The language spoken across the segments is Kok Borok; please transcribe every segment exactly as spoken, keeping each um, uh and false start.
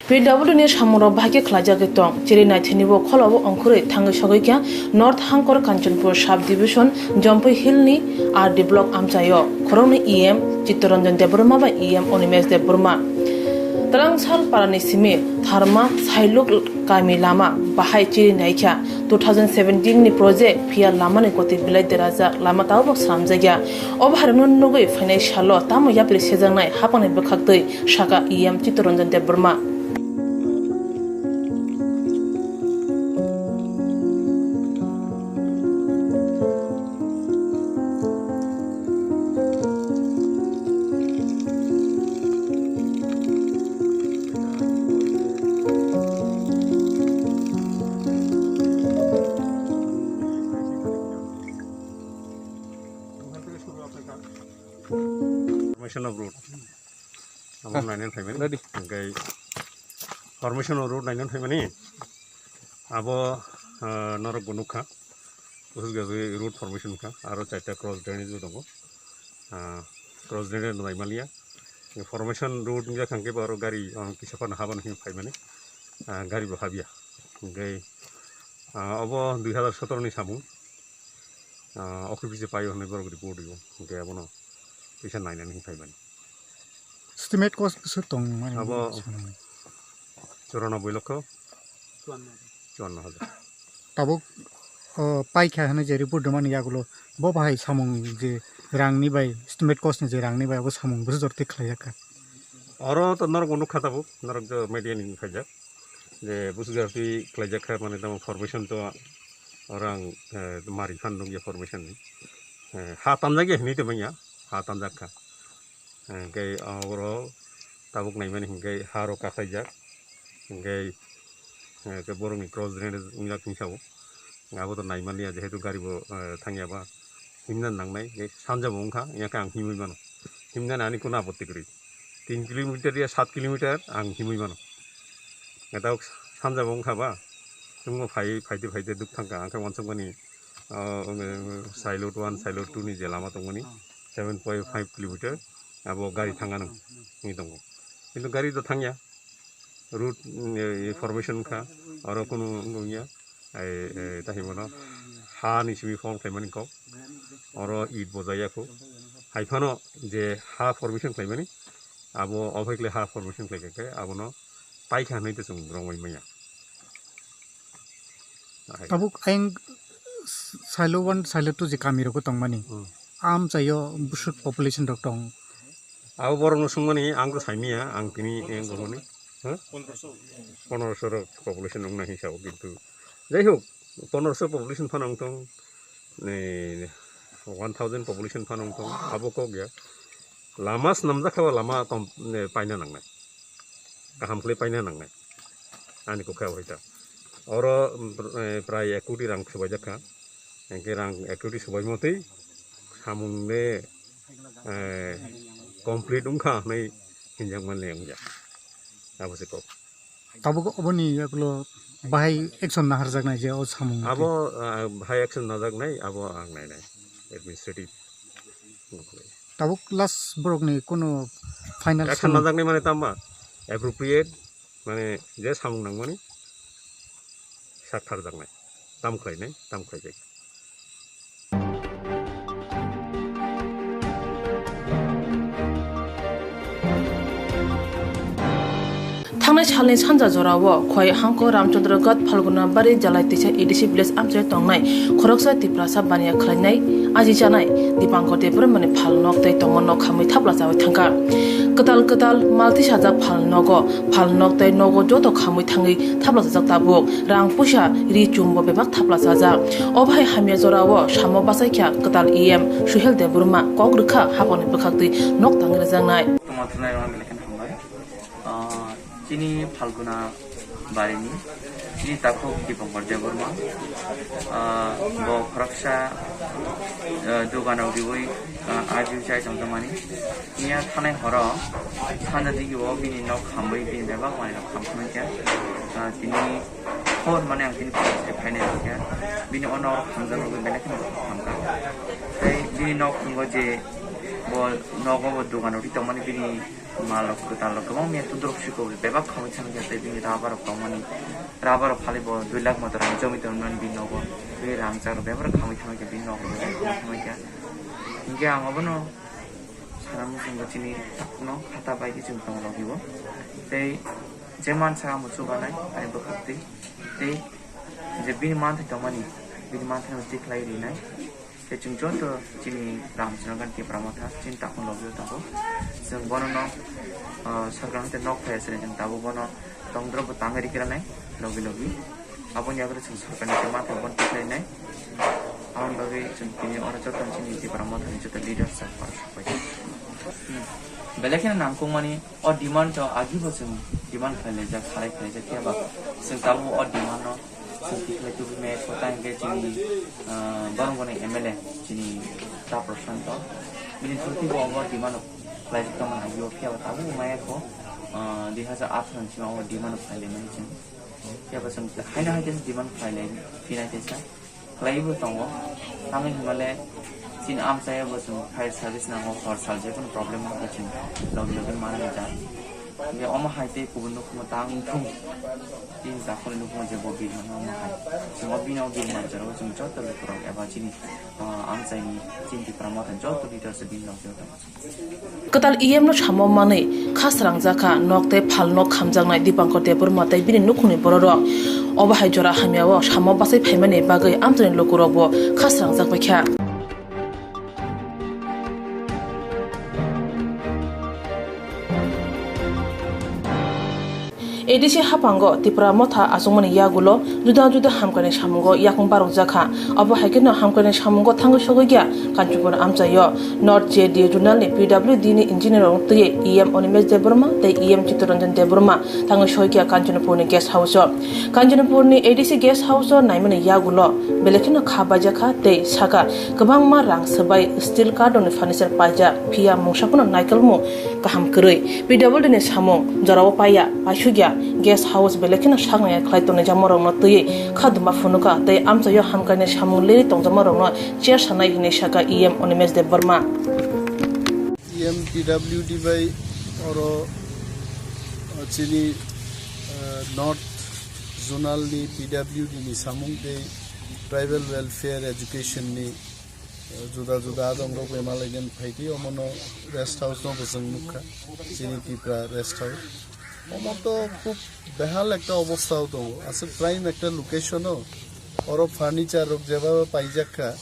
P W D ni samungrok bahai khe khlaijagwi tong. Chiri naithani bo kholao ongkhorwi thangwi sogwi kha North Hangkor Kanchanpur Sub Division, Jampui Hill ni R D Block amchaio. Khoroknwi E M Chittaranjan Debbarma bai E M Animesh Debbarma. Talangsal parani simi Tharma Sailuk kami lama bahai chiri naikha. Two thousand seventeen ni project phiya lamani goti belai derajak, lama tabuk slamjakya. O baharokno nugwi phainai salo tamo yapri sejaknai hapangni bwkhaktwi, sakha E M Chittaranjan Debbarma. Formation of road. Amo nainani phaimani. Ready. Hingke formation of road nainani phaimani. Abo, ah, norok bo nukha. Bwswk gabwi road formation kha. Aro chaita cross drainage bo tongo. Ah, cross drainage no naimaliya. Formation road wngya kha hingke bo aro gari, ah, kisa phano habani hwnwi phaimani. Ah, gari bo habya. Hingke, ah, obo dui hazar sotoro ni samung. Ah, okhorphi se paio hwnwi borok report rwo. Hingke abono puisa nainani hwnwi phaimani. Estimate cost bwswk tong mani? Abo churano bui lokho chuanno hajar. Tabuk, o, paikha hwnwi je report rwmani yagulo bo bahai samung je rangni bai, estimate cost ni je rangni bai abo samung bwswk jora twi khlaijak kha? Oro to norok bo nukha tabuk, norok je media ni phaijak. Je bwswk jora twi khlaijak kha, mane tamo formation to orang, eh, mari phan nukya formation ni. Eh, ha tamjak ya hinwi tongmanya, ha tamjak kha. Eh, hingke oro tabuk naimani hingke ha rok kasaijak. Hingke, eh, ke borokni cross drainage wngjak hinwi sao. Abo to naimani ya, jehetu gari bo, eh, thangya ba himna nangnai, eh, sanja bo wngkha, ya khe ang himwi mano. Himnani ani kunu apotti kwrwi. Tin kilometer ya sat kilometer ang himwi mano. Eta sanja bo wngkha ba, chwngno phai, phaide, phaide duk thangkha, ang khe uansukmani, ah, Sailot one, Sailot two ni je lama tongmani, seven point five kilometer, abo gari thangya nang, wngwi tongo. Kintu gari to thangya, route, eh, formation wngkha, oro kunu wngya. Ai, eh, tahimano ha ni simi form khlaimani kok. Oro it bojai ya kho. Haiphano je ha formation khlaimani, abo ophai khlai ha formation khlai khe abono paikha hinwi to chwng rwngwi manya. Ahai. Tabuk ayang Sailo one, Sailo two je kami rok tongmani. Hmm. Amchaio bwswk population rok tong. Abo borokno swngmani ang to saimanya, ang tini eng gormani. Ha? Pondroso rok population wngna hinwi sao, kintu jai hok, pondroso population phano wngthong, ni one thousand population phano wngthong, abo kok ya. Lama swnamjak kha ba lama tom, ne, paina nangnai. Kaham khlai paina nangnai. Ani kok kha hoi ta. Oro, mm, pr-, eh, prai ek koti rang swbaijak kha. Hingke rang ek koti swbaima twi samung le, eh, complete wngkha hinwi hinjak manle wngya. Abo se kok. Tabuk oboni yagulo bahai action naharjaknai je o samung. Abo, ah, bahai action najaknai, abo ang nainai. Administrative. Tabuk last borokni kono final action samung najaknai mane tama? Appropriate, mane je samung nangmani sak kharjaknai. Tam khlainai, tam khlaijak. Thangnai salni sanja jorao Khowai hangko Ramchandra Ghat Phalguna Bari Jalai Tisa A D C village amchai tongnai khoroksa Tiprasa baniya khlainai aji chanai Dipankar Debbarmani phalnok tei tongma nok khamwi thapla chawi thangkha. Kwtal kwtal mal tisajak phalnogo, phalnok tei nogo joto khamwi thangwi thapla chajak tabuk. Rang puisa, ri chumbo bebak thapla chajak. O bahai hamya jorao samo bachaikha kwtal E M Suhel Debbarma kok rwkha haponi bwkhaktwi nok tangwi rwjaknai. Tongma thunai rok belai kheno hambai. Ah, chini Phalguna barini, chini takhuk Dipankar Debbarma. Ah, bo khoroksa, ah, dogan rok riwi, ah, ajiu chai tongjakmani. Iya thanai horo sanja digi o bini nok hamwi bini bebak manwi rok kham thangkha. Ah, tini hor mane ang tini police bai phainai kha. Bini o nok hamjak rok belai kheno khamkha. Tei bini nok tongo je bo nogo bo dogan rok tongmani bini Malrok kwtalrok kwbangma miya tudrok siko bebak khamwi thangkha tei bini rubber rok tongmani, rubber rok phali bo dui lakh moto rang jomwi tongmani bini nogo. Bini rangchak rok bebak khamwi thangkha bini nogo bebak khamwi thangkha. Hinkhe ang obono sana muchungo chini takhukno khata bai khe chwng tong logi o. Tei je mansa amo chubanai ani bwkhak twi tei je bini manthai tongmani bini manthai no tikhlai rinai. Tei chwng joto chini Ramchandra Gandhi Tipra Motha chini takhuk logio tongo. Chwng bono no, ah, sarkar hwnte nok phai aswk chwng tabuk bono tongdrop bo tangwi rikira nai logi logi. Aboni yagre chwng sarkar ni manthai bono tikhlai nai. Aboni bagwi chwng tini oro joto chini Tipra Motha ni joto leaders rok aro sok pai. Hmm. Belai kheno nangkukmani o demand rok agi bo chwng demand khlai laijak, khalai khlai jak, phiya ba chwng tabuk o demand no chwng tikhlai tubui maya kho, tang hwnkhe chini, ah, Boromgoni M L A chini Ta Prashanto bini through tei bo obo demand rok khlaijak tongmani agi o, phiya ba tabuk maya kho, ah, dui hazar atharo ni simi o demand rok khlai laimani chwng, phiya ba chwng haino hai khe demand khlai lai phinai teisa. Khlaiwi bo tongo. Tamni hwnba le chini amchaio bo chwng fire service nango, hor sal je kono problem wngkha chwng logi logi manwi ja. Hwnkhe omo hai tei kubun nukhumo ta wngthung. Chini takhukni nukhumo je bo bill mano omo hai. Chwng o bini o bill manjaro chwng joto lukurok eba chini, ah, amchaini chini Tipra Motha joto leaders bini logi o tongo. Kwtal E M no samo manwi kha srangjakha, nok tei phalno khamjaknai Dipankar Debbarma tei bini nukhungni bororok. Obo hai jora hamyao samo bachai phaimani bagwi amchaini lukurokbo kha srangjak baikha. A D C haphango Tipra Motha achukmani yagulo juda juda hamkrai samungo yakung barokjakha. Obo hai kheno hamkrai samungo thangwi sogwi ya Kanchanpur amchaio North J D Zonal ni P W D ni engineer rok twiwi E M Animesh Debbarma tei E M Chittaranjan Debbarma thangwi sogwi ya Kanchanpur ni guest house o. Kanchanpur ni A D C guest house o naimani yagulo belai kheno kha baijakha tei saka kwbangma rang swbai steel carton ni furniture paijak, phiya mungsa phano naikolmung kaham kwrwi. P W D ni samung jorao paiya, paisukya, guest house belai kheno saknaya khlai tongnaijama rokno twiwi kha duma phunukha tei amchaio hamkrai ni samung leri tongjama rokno chair sanai hinwi sakha E M Animesh Debbarma. E M P W D bai oro, uh, chini, uh, North Zonal ni P W D ni samung tei Tribal Welfare Education ni juda juda adong rok bemalaiden phaidi, omono rest house no bo chwng nukha, chini Tipra rest house. Omo to khub behal ekta obostha o tongo, aswk prime ekta location o. Oro furniture rok jeba paijak kha,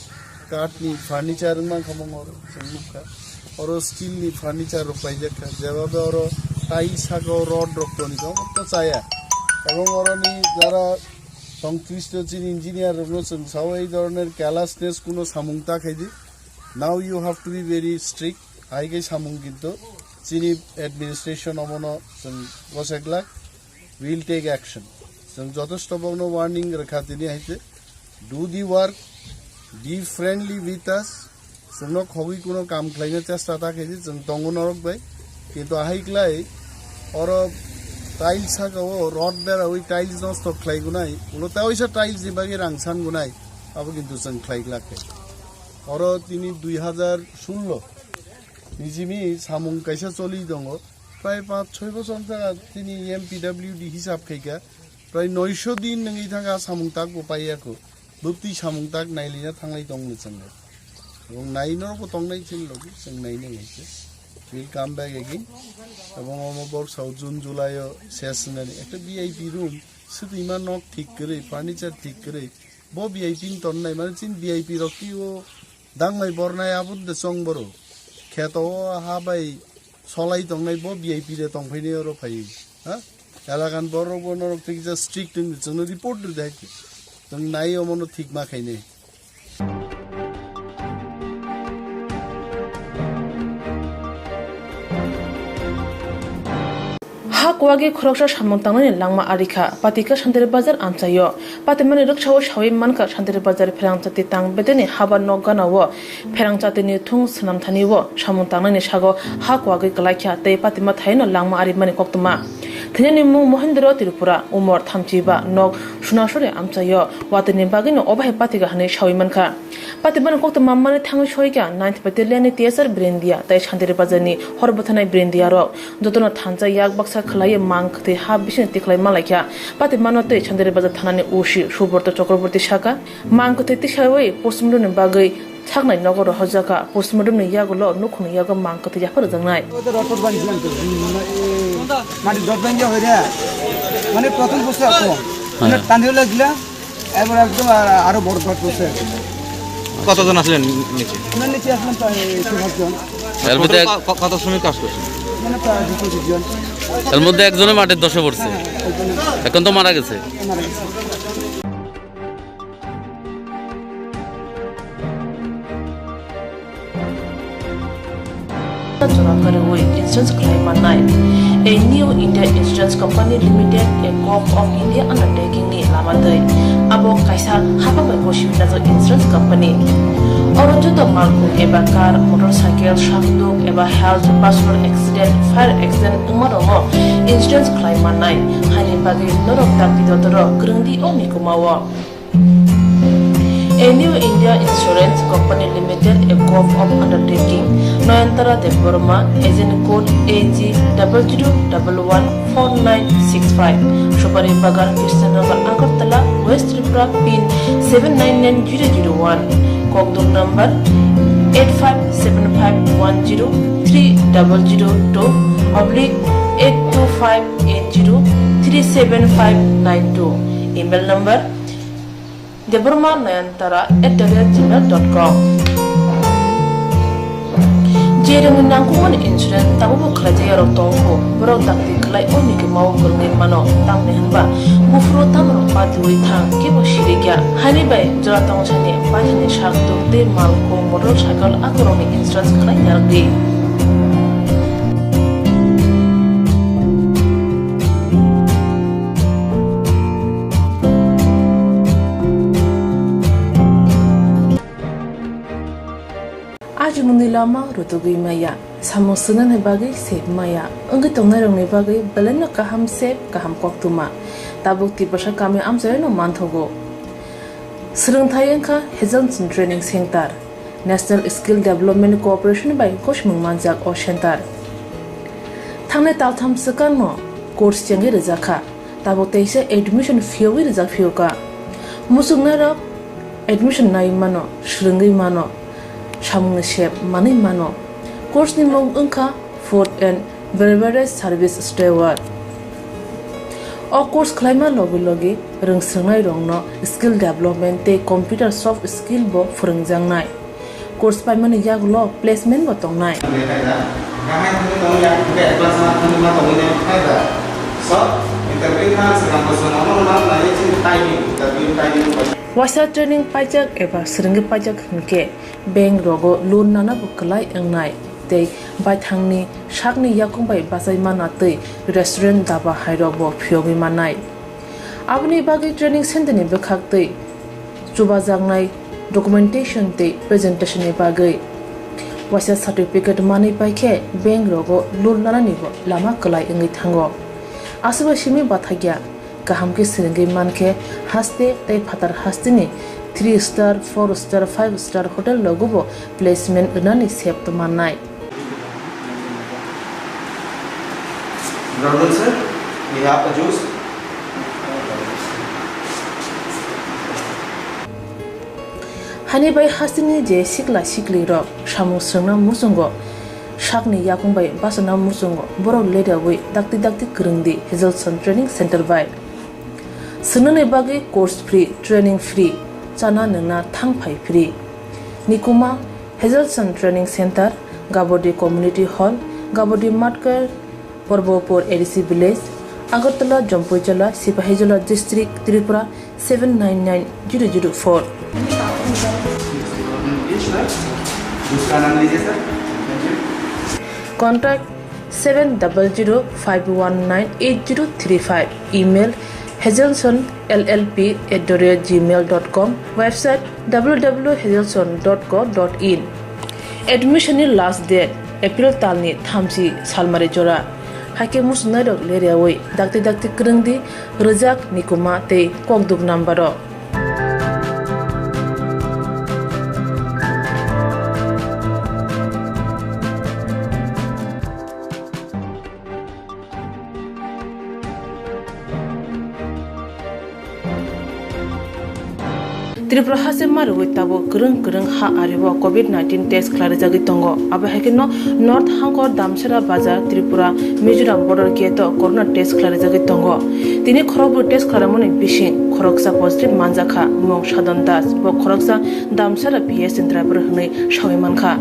kath ni furniture wngmang kha mong oro chwng nukha. Oro steel ni furniture rok paijak kha, jeba oro tiles saka o rod rok toni kha, omo to chaya. Ebong oro ni jara songklisto chini engineer rokno chwng sao ei dhoroner carelessness kuno samung ta khaidi. Now you have to be very strict. Hai khe samung kintu chini administration omono chwng gosek glak. We'll take action. Chwng jotosto bokno warning rwkha tini hai khe. Do the work, be friendly with us. Chwngno khogwi kuno kam khlaina chesta ta khaidi, chwng tongo norok bai. Kintu ahai klai oro tiles saka o rod berawi tiles nosto khlai gunai. Ulo ta oisa tiles ni bagwi rang san gunai. Abo kintu chwng khlai glak khe. Oro tini dui hazar sullo ni simi samung kaisa choli tongo. Prai panch choi bochor wngkha tini M P W D hisab khaikha. Prai noisho din nungwi thangkha samung tak bo paiya kho. Bwtwi samung tak nailina thanglai tong mwchangkha. Ebong nai norok bo tongnai chini logi, chwng nainai hai khe. We'll come back again. Ebong omo bok sao June July o ses wngnani ekta V I P room, swtwima nok thik kwrwi, furniture thik kwrwi. Bo V I P ni tonnai mani chini V I P rok twi o dangmai bornai abo de chong boro. Kheto o ha bai solai tongnai bo V I P de tongphainai oro phaiwi. Ha? Elakan borok bo norok tei kisa strict wngwi chwngno report rwdi hai khe. Chwng nai omono thik ma khainai. Ha kuwagwi khoroksa samung tangnani langma arikha, Patika Santiri Bazar amchaio. Patimani rwksao sawi mankha Santiri Bazar pherang chati tang bedeni haba nok ganao pherang chatini thung swnamthani o samung tangnani sago ha kuwagwi kwlaikha tei patima thaino langma arimani koktwma. Thinani mung Mohendro Tripura, umor thamchiba, nok Sunasori amchaio, watwi ni bagwi no obo hai patika hinwi sawi mankha. Patimani koktwma manwi thangwi soikha ninth Battalion ni T S R Brindia tei Santiri Bazar ni hor bwtharnai Brindia rok. Jotono thansa yak baksa khwlaiwi mang kwthwi ha bising tikhlai malaikha. Patimano tei Santiri Bazar thanani O C Subrata Chakraborty sakha, mang kwthwi tisawi postmortem ni bagwi saknai nogo rohorjakha. Postmortem ni yagulo nukhungni yago mang kwthwi yapharjaknai. ওদের রথর বাড়ি ছিলাম তো, মানে, এই মাটির রথ ভাঙিয়া হয়ে রে, মানে, প্রথম বসে আসো, মানে, হ্যাঁ। টান হয়ে লাগলে, এবার একদম আর-, আরো বড় রথ বসে। কতজন আসলেন নিচে? আমরা নিচে আসলাম প্রায় একশো ষাট জন। এর মধ্যে টোটাল এক- ক-, ক-, কত শ্রমিক কাজ করছেন? মানে, প্রায় দুশো জন। এর মধ্যে একজনের মাটির ধসে পড়ছে, হ্যাঁ, হ্যাঁ, একজনের এখন তো মারা গেছে। মারা গেছে। Jora karwi insurance khlai mannai. A New India Insurance Company Limited, a Gov of India undertaking ni lama twi. Abo kaisa hapang bai gosi wngjak insurance company. Oro joto malkhung eba car, motorcycle, sakduk eba health, personal accident, fire accident wngma rokno insurance khlai mannai. Haini bagwi norok dakti dotoro kwrwngdi o mikumao. A New India Insurance Company Limited, a Gov of undertaking, Nayantara Debbarma, agent code A G double zero double one four nine six five, Supari Bagan, Krishnanagar, Agartala, West Tripura, pin seven nine nine zero zero one, Kokdum number eight five seven five one zero three double zero two oblique eight two five eight zero three seven five nine two, email number Debbarma Nayantara at the rate gmail dot com. Je rwngni nangkukmani insurance tabukbo khlaijak yarok tongo, borok dakti khlai o mikimao kwrwngwi mano, tamni hwnba buphuru tamrok patiwi thang kebo sirikya. Haini bai jora tongthani paithani sak tuk tei malkhung motorcycle akorokni insurance khlai narwkdi. Ajimungni lama rutugwi maya, samung swngnani bagwi sep maya, wngwi tongnairokni bagwi belaino kaham sep, kaham koktwma. Tabuk Tiprasa kami amchaino manthogo. Swrwngthai wngkha Hazelson Training Center. National Skill Development Corporation bai gosimung manjak o center. Thangnai taltham swkangno course chengwi rwjakha, tabuk teisa admission phiyogwi rwjak phiyokha. Muchungnairok admission naiwi mano, swrwngwi mano, samungni sep manwi mano. Course ni mung wngkha Food and Beverage Service Steward. O course khlaima logi logi rwngswrwngnairokno skill development tei computer soft skill bo phwrwngjaknai. Course paimani yagulo placement bo tongnai. Waisa training paijak eba swrwngwi paijak hwnkhe bank rogo loan nana bo kwlai wngnai tei baithangni sakni yakung bai bachai mana tei restaurant, daba hairok bo phiyogwi mannai. Aboni bagwi training center ni bwkhak tei chubajaknai documentation tei presentation ni bagwi waisa certificate manwi paikhe bank rogo loan nanani bo lama kwlai wngwi thango. Aswkbai simi bathakya. Kaham khe swrwngwi mankhe haste tei phatar hasteni three star, four star, five star hotel rogobo placement rwnani sep tongmannai. Brother sir, we have a juice. Hani bai hasteni je sikla siklirok samung swrwngna muchungo, sakni yakung bai bachana muchungo, borok ledaui dakti dakti kwrwngdi Hazelson Training Center bai. Swngnani bagwi course free, training free, chana nwngna thang phai free. Nikuma, Hazelson Training Center, Gabodi Community Hall, Gabodi Matkar, Porbopur A D C Village, Agartala, Jampuijala, Sipahijola District, Tripura seven nine nine zero zero four. Contact seven double zero five one nine eight zero three five. Email hazelson L L P at the rate gmail dot com. Website W W W hazelson dot co dot in. Admission ni last date April talni thamchi salmari jora. Hakhe muchungnairok leriawi dakti dakti kwrwngdi rwjak, mikuma tei kokduk nambarok. Tripura haste mariwi tabuk kwrwng kwrwng ha ario covid nineteen test khlairijagwi tongo. Abo hai kheno North Hangkor Damsara Bazar, Tripura, Mizoram border gate o corona test khlairijagwi tongo. Tini khorokbrwi test khlaimani bising khoroksa positive manjakha, mung Sadon Das, bo khoroksa Damsara P S ni driver hwnwi sawi mankha.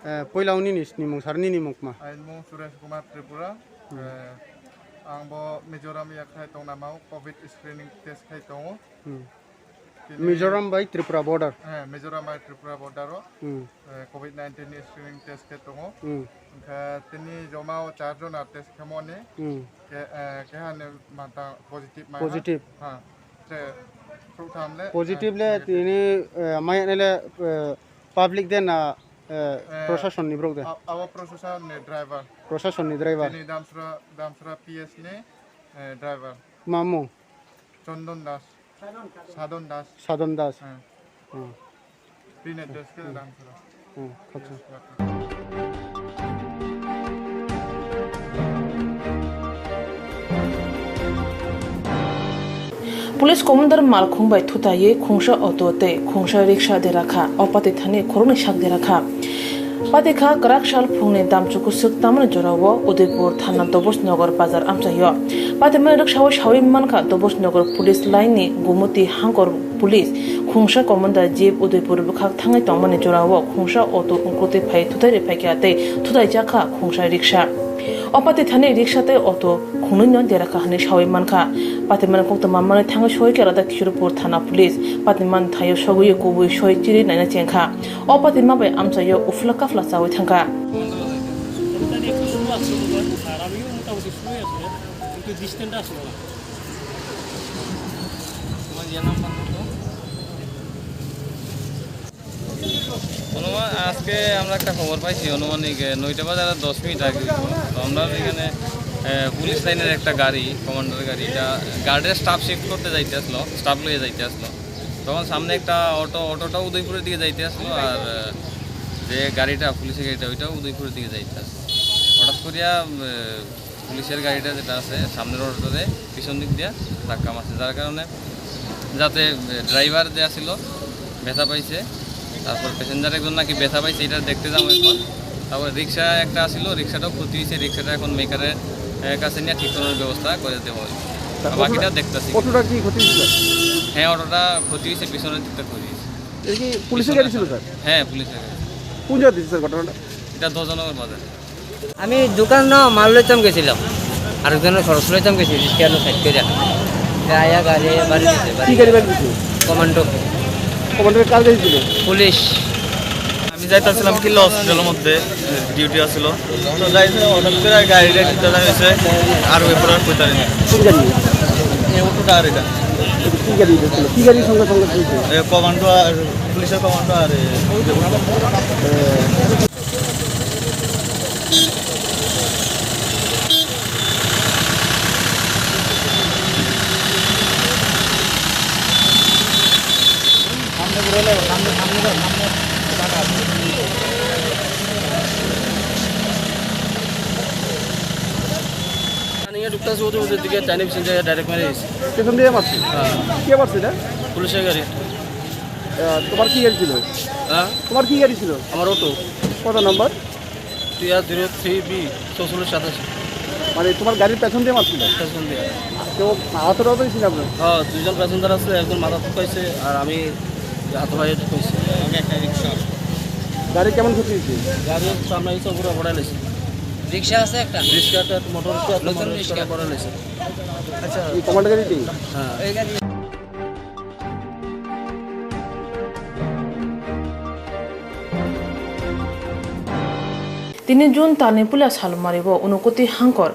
Eh, poila o nini snimung sar nini mung kma? Aini mung Suresh Kumar Tripura. Hmm. Eh, ang bo Mizoram yakhai tongna mau covid screening test khai tongo. Hmm. Tini Mizoram bai Tripura border? Eh, Mizoram bai Tripura border o, Hmm. eh, covid nineteen ni screening test khai tongo. Hmm. Hwnkhe tini joma o char jona test khaimani. Hmm. Ke, eh, keha ni mantang positive mai ha. Positive. Ha. Tre, thuk tham le, Positive eh, le negative. Tini, eh, mai ne le, eh, public de na, eh, Eh, Proshashan ni borok de? A-, abo Proshashan ni driver. Proshashan ni driver. Tini Damsra, Damsra P S ni, eh, driver. Mamu? Chandan Das. Sadon Das. Sadon Das. Eh. Hmm. Bini address khe Damsara. Hmm, khaksa. Police commander malkhung bai thutaiwi khungsa auto tei khungsa riksha derakha, o pati thani khoroknwi sak derakha. Pati kha kwrak sal phungni damchuku swk tamani jorao Udaipur thana Dobos Nagar bazar amchaio. Patimani rwksao sawi mankha Dobos Nagar police line ni Gumoti Hangkor Police khungsa commander jeep Udaipur bwkhak thangwi tongmani jorao khungsa auto wngkukti phai thutai rwphaikha tei thutai jakha khungsa riksa. O pati thani riksa tei auto khungnwino derakha hwnwi sawi mankha. Patimani koktwma manwi thangwi soikha Ladakh Kishorpur thana police. Patimani thaio sogwi kubui soi chiri naina chengkha. O patima bai amchaio uphla kaphla chawi thangkha. তোমার ইয়ে নাম্বার কত? অনুমান আজকে আমরা একটা খবর পাইছি, আনুমানিক, এ, নয়টা বাজার আর দশ মিনিট আগে। তো আমরা এখানে, এ, পুলিশ লাইনের একটা গাড়ি, কমান্ডার গাড়ি, এটা গার্ডের স্টাফ শিফট করতে যাইতে আসলো, স্টাফ লইয়া যাইতে আসলো। তখন সামনে একটা অটো, অটোটা উদয়পুরের দিকে যাইতে আসলো, আর, এ, যে গাড়িটা, পুলিশের গাড়িটা, ওইটাও উদয়পুরের দিকে যাইতে আসলো। হঠাৎ করিয়া, এ, পুলিশের গাড়িটা যেটা আছে, সামনের অটোটারে পিছন দিক দিয়ে ধাক্কা মারছে, যার কারণে যাতে, এ, ড্রাইভার যে আছিল ব্যথা পাইছে, তারপর প্যাসেঞ্জার একজন নাকি ব্যথা পাইছে, এটা দেখতে যাবো এখন। তারপর রিক্সা একটা আছিল, রিক্সাটাও ক্ষতি হয়েছে, রিক্সাটা এখন মেকারের, এ, কাছে নিয়ে ঠিক করার ব্যবস্থা করে দেওয়া হয়েছে। তা আর বাকিটা অটোটা, দেখতেছি। অটোটা কি ক্ষতি হয়েছে, স্যার? হ্যাঁ, অটোটা ক্ষতি হয়েছে, পিছনের দিকটা ক্ষতি হয়েছে। এটা কি পুলিশের গাড়ি ছিল, স্যার? হ্যাঁ, পুলিশের গাড়ি। কোন জায়গা দিয়েছে, স্যার, ঘটনাটা? এটা দজনগর বাজার। আমি দোকানো মাল লইতাম গেছিলাম, আরেকজনের খরচ লইতাম গেছি, রিক্সা আনো সাইড করে। তে আয়া গাড়ি বাড়ি দিছে, বাড়ি। কি গাড়ি বাড়ি দিছে? কমান্ডো। কমান্ডো কার গাড়ি ছিল? পুলিশ। আমি যাইতাছিলাম কিল্লা হসপিটালের মধ্যে, ডিউটি আছিল। তো যাইছিলাম, হঠাৎ করে গাড়িটা কিনতে হয়েছে, আর ওই পরে আর কইতারি না। কোন গাড়ি? এই অটোটা আর এটা। কি গাড়ি এটা ছিল? কি গাড়ির সঙ্গে সংঘর্ষ হয়েছে? এ, কমান্ডো আর পুলিশের কমান্ডো আর এ, ওই যে অটো। এ, Turning এ ঢুকতেছে, ওদের ওদের দিকে টাইনে পিছন থেকে ডাইরেক্ট মেরে দিয়েছে। পেছন দিয়ে মারছে? হ্যাঁ। কে মারছে এটা? পুলিশের গাড়ি। আহ, তোমার কি গাড়ি ছিল? হ্যাঁ? তোমার কি গাড়ি ছিল? আমার অটো। কত নাম্বার? টি আর জিরো থ্রি বি চৌচল্লিশ সাতাশি। মানে তোমার গাড়ির পেছন দিয়ে মারছিল? পেছন দিয়ে। কেউ আহত টাহত হয়েছিল আপনার? হ্যাঁ, দুইজন প্যাসেঞ্জার আছে, একজন মাথা ঠুকাইছে আর আমি হাত পায়ে ঠুকাইছি। আমাকে একটা রিক্সা। গাড়ি কেমন ক্ষতি হয়েছে? গাড়ি সামনে এসে পুরো পড়ে নিয়েছে। রিক্সা আছে একটা। রিক্সা একটা, মোটর রিক্সা একটা, নতুন মোটর রিক্সা রিক্সা। পড়ে নিয়েছে। আচ্ছা। এই কমান্ডার গাড়িটি? হ্যাঁ। এই গাড়ি। Tini June talni puila salmari o Unakoti hangkor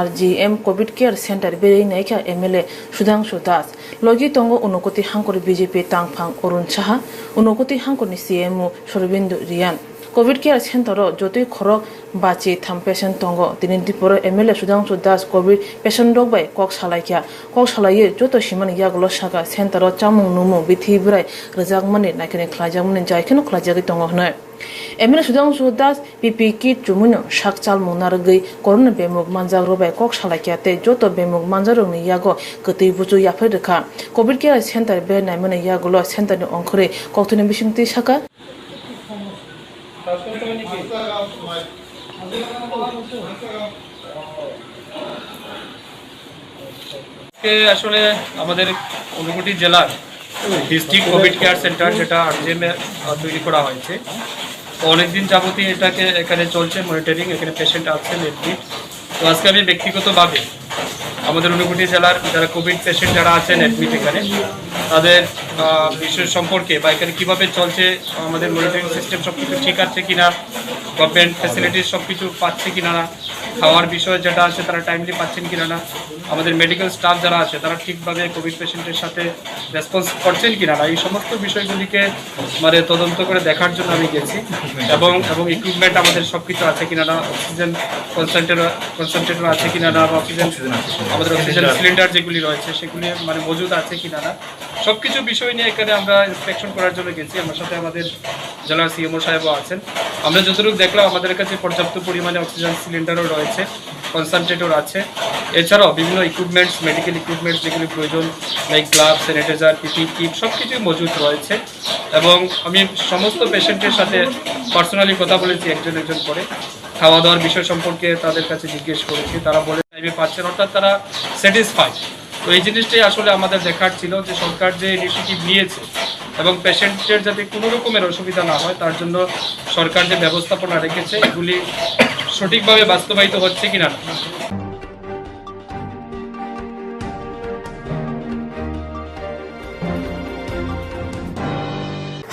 R G M Covid Care Center berwi naikha M L A Sudhangshu Das. Logi tongo Unakoti hangkor B J P tangphang Arun Saha, Unakoti hangkorni C M O Sarbindu Riyan. Covid Care Center o jotoi khorok bachi tham patient tongo. Tini diporo M L A Sudhangshu Das Covid patient rok bai kok salaikha. Kok salaiwi joto simani yagulo saka center o chamung nungmung bithi bwrai rwjakmani naikani khlaijakmani jai kheno khlaijagwi tongo hwnwi. M L A Sudhangshu Das P P E kit chumui no sak chalmung narwgwi corona bemuk manjak rok bai kok salaikha tei joto bemuk manjak rokni yago kwtwi buchu yaphai rwkha. Covid care center ber naimani yagulo center ni ongkhorwi kokthoni bisingtwi saka. আজকে আসলে আমাদের ঊনকোটি জেলার district Covid care centre, যেটা আরজিএম এ, আহ, তৈরি করা হয়েছে, তো অনেকদিন যাবতই এটাকে এখানে চলছে মনিটরিং, এখানে পেশেন্ট আছেন এডমিট। তো আজকে আমি ব্যক্তিগতভাবে আমাদের ঊনকোটি জেলার যারা কোভিড পেশেন্ট যারা আছেন এডমিট এখানে, তাদের, আহ, বিষয় সম্পর্কে বা এখানে কিভাবে চলছে, আমাদের মনিটরিং সিস্টেম সব কিছু ঠিক আছে কিনা, গভর্নমেন্ট ফ্যাসিলিটিস সব কিছু পাচ্ছে কিনা না, খাওয়ার বিষয়ে যেটা আছে তারা টাইমলি পাচ্ছেন কিনা না, আমাদের মেডিকেল স্টাফ যারা আছে তারা ঠিকভাবে কোভিড পেশেন্টের সাথে রেসপন্স করছেন কিনা না, এই সমস্ত বিষয়গুলিকে মানে তদন্ত করে দেখার জন্য আমি গেছি। এবং, এবং ইকুইপমেন্ট আমাদের সব কিছু আছে কিনা না, অক্সিজেন কনসেন্ট্রেটর, কনসেন্ট্রেটর আছে কিনা না, বা অক্সিজেন, অক্সিজেন আছে কিনা। আমাদের অক্সিজেন সিলিন্ডার। সিলিন্ডার যেগুলি রয়েছে সেগুলি মানে মজুদ আছে কিনা না, সব কিছু বিষয় নিয়ে এখানে আমরা ইন্সপেকশন করার জন্য গেছি। আমার সাথে আমাদের জেলার সিএমও সাহেবও আছেন। আমরা যতটুকু দেখলাম, আমাদের কাছে পর্যাপ্ত পরিমাণে অক্সিজেন সিলিন্ডারও রয়েছে, কনসেন্ট্রেটর আছে। এছাড়াও বিভিন্ন ইকুইপমেন্টস, মেডিকেল ইকুইপমেন্টস যেগুলি প্রয়োজন, like gloves, sanitiser, PPE kit সব কিছুই মজুদ রয়েছে। এবং আমি সমস্ত পেশেন্টের সাথে পার্সোনালি কথা বলেছি একজন একজন করে, খাওয়া দাওয়ার বিষয় সম্পর্কে তাদের কাছে জিজ্ঞেস করেছি, তারা বলে টাইমে পাচ্ছেন, অর্থাৎ তারা স্যাটিসফাইড। তো এই জিনিসটাই আসলে আমাদের দেখার ছিল যে সরকার যে ইনিশিয়েটিভ নিয়েছে এবং পেশেন্টের যাতে কোনো রকমের অসুবিধা না হয়, তার জন্য সরকার যে ব্যবস্থাপনা রেখেছে, এগুলি সঠিকভাবে বাস্তবায়িত হচ্ছে কিনা না।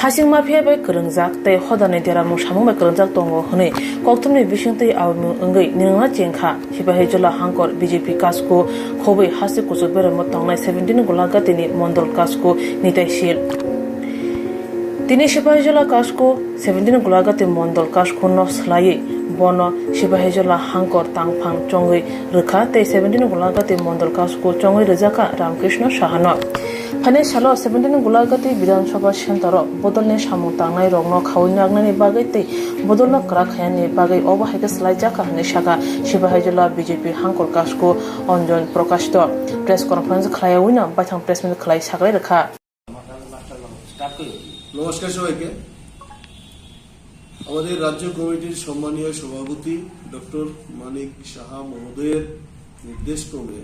Hasing mafia bai kwrwngjak tei hodani deramung samung bai kwrwngjak tongo hwnwi kokthumni bisingtwi aomung wngwi nirwngna chengkha. Sipahijola hangkor B J P kasku khobwi hasti kuchuk beremo tongnai seventeen Golagatini Mondol kasku Nitai Sil. Tini Sipahijola kasku seventeen Golagati Mondol kasku no swlaiwi bono Sipahijola hangkor tangphang chongwi rwkha tei seventeen Golagati Mondol kasku chongwi rwjakha Ramkrishna Sahano. Phainai salo seventeen Golagati Bidhan Sabha Center o bodolni samung tangnai rokno khaui nagnani bagwi tei bodolno kwrak khainani bagwi obo hai khe swlaijakha hwnwi sakha Sipahijola B J P hangkor kasku Anjan Prakash to press conference khlaiwi no baithang press meet khlai sagrai rwkha. নমস্কার সবাইকে। আমাদের রাজ্য কমিটির সম্মানীয় সভাপতি ডক্টর মানিক সাহা মহোদয়ের নির্দেশক্রমে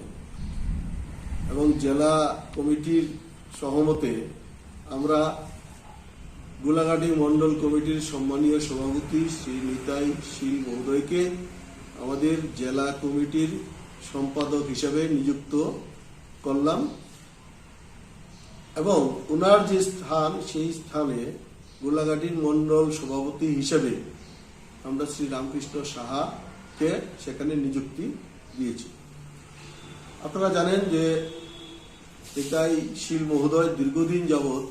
এবং জেলা কমিটির সহমতে আমরা গোলাঘাটি মণ্ডল কমিটির সম্মানীয় সভাপতি শ্রী নিতাই শীল মহোদয়কে আমাদের জেলা কমিটির সম্পাদক হিসাবে নিযুক্ত করলাম এবং ওনার যে স্থান, সেই স্থানে গোলাঘাটির মণ্ডল সভাপতি হিসেবে আমরা শ্রী রামকৃষ্ণ সাহাকে সেখানে নিযুক্তি দিয়েছি। আপনারা জানেন যে নিতাই শীল মহোদয় দীর্ঘদিন যাবৎ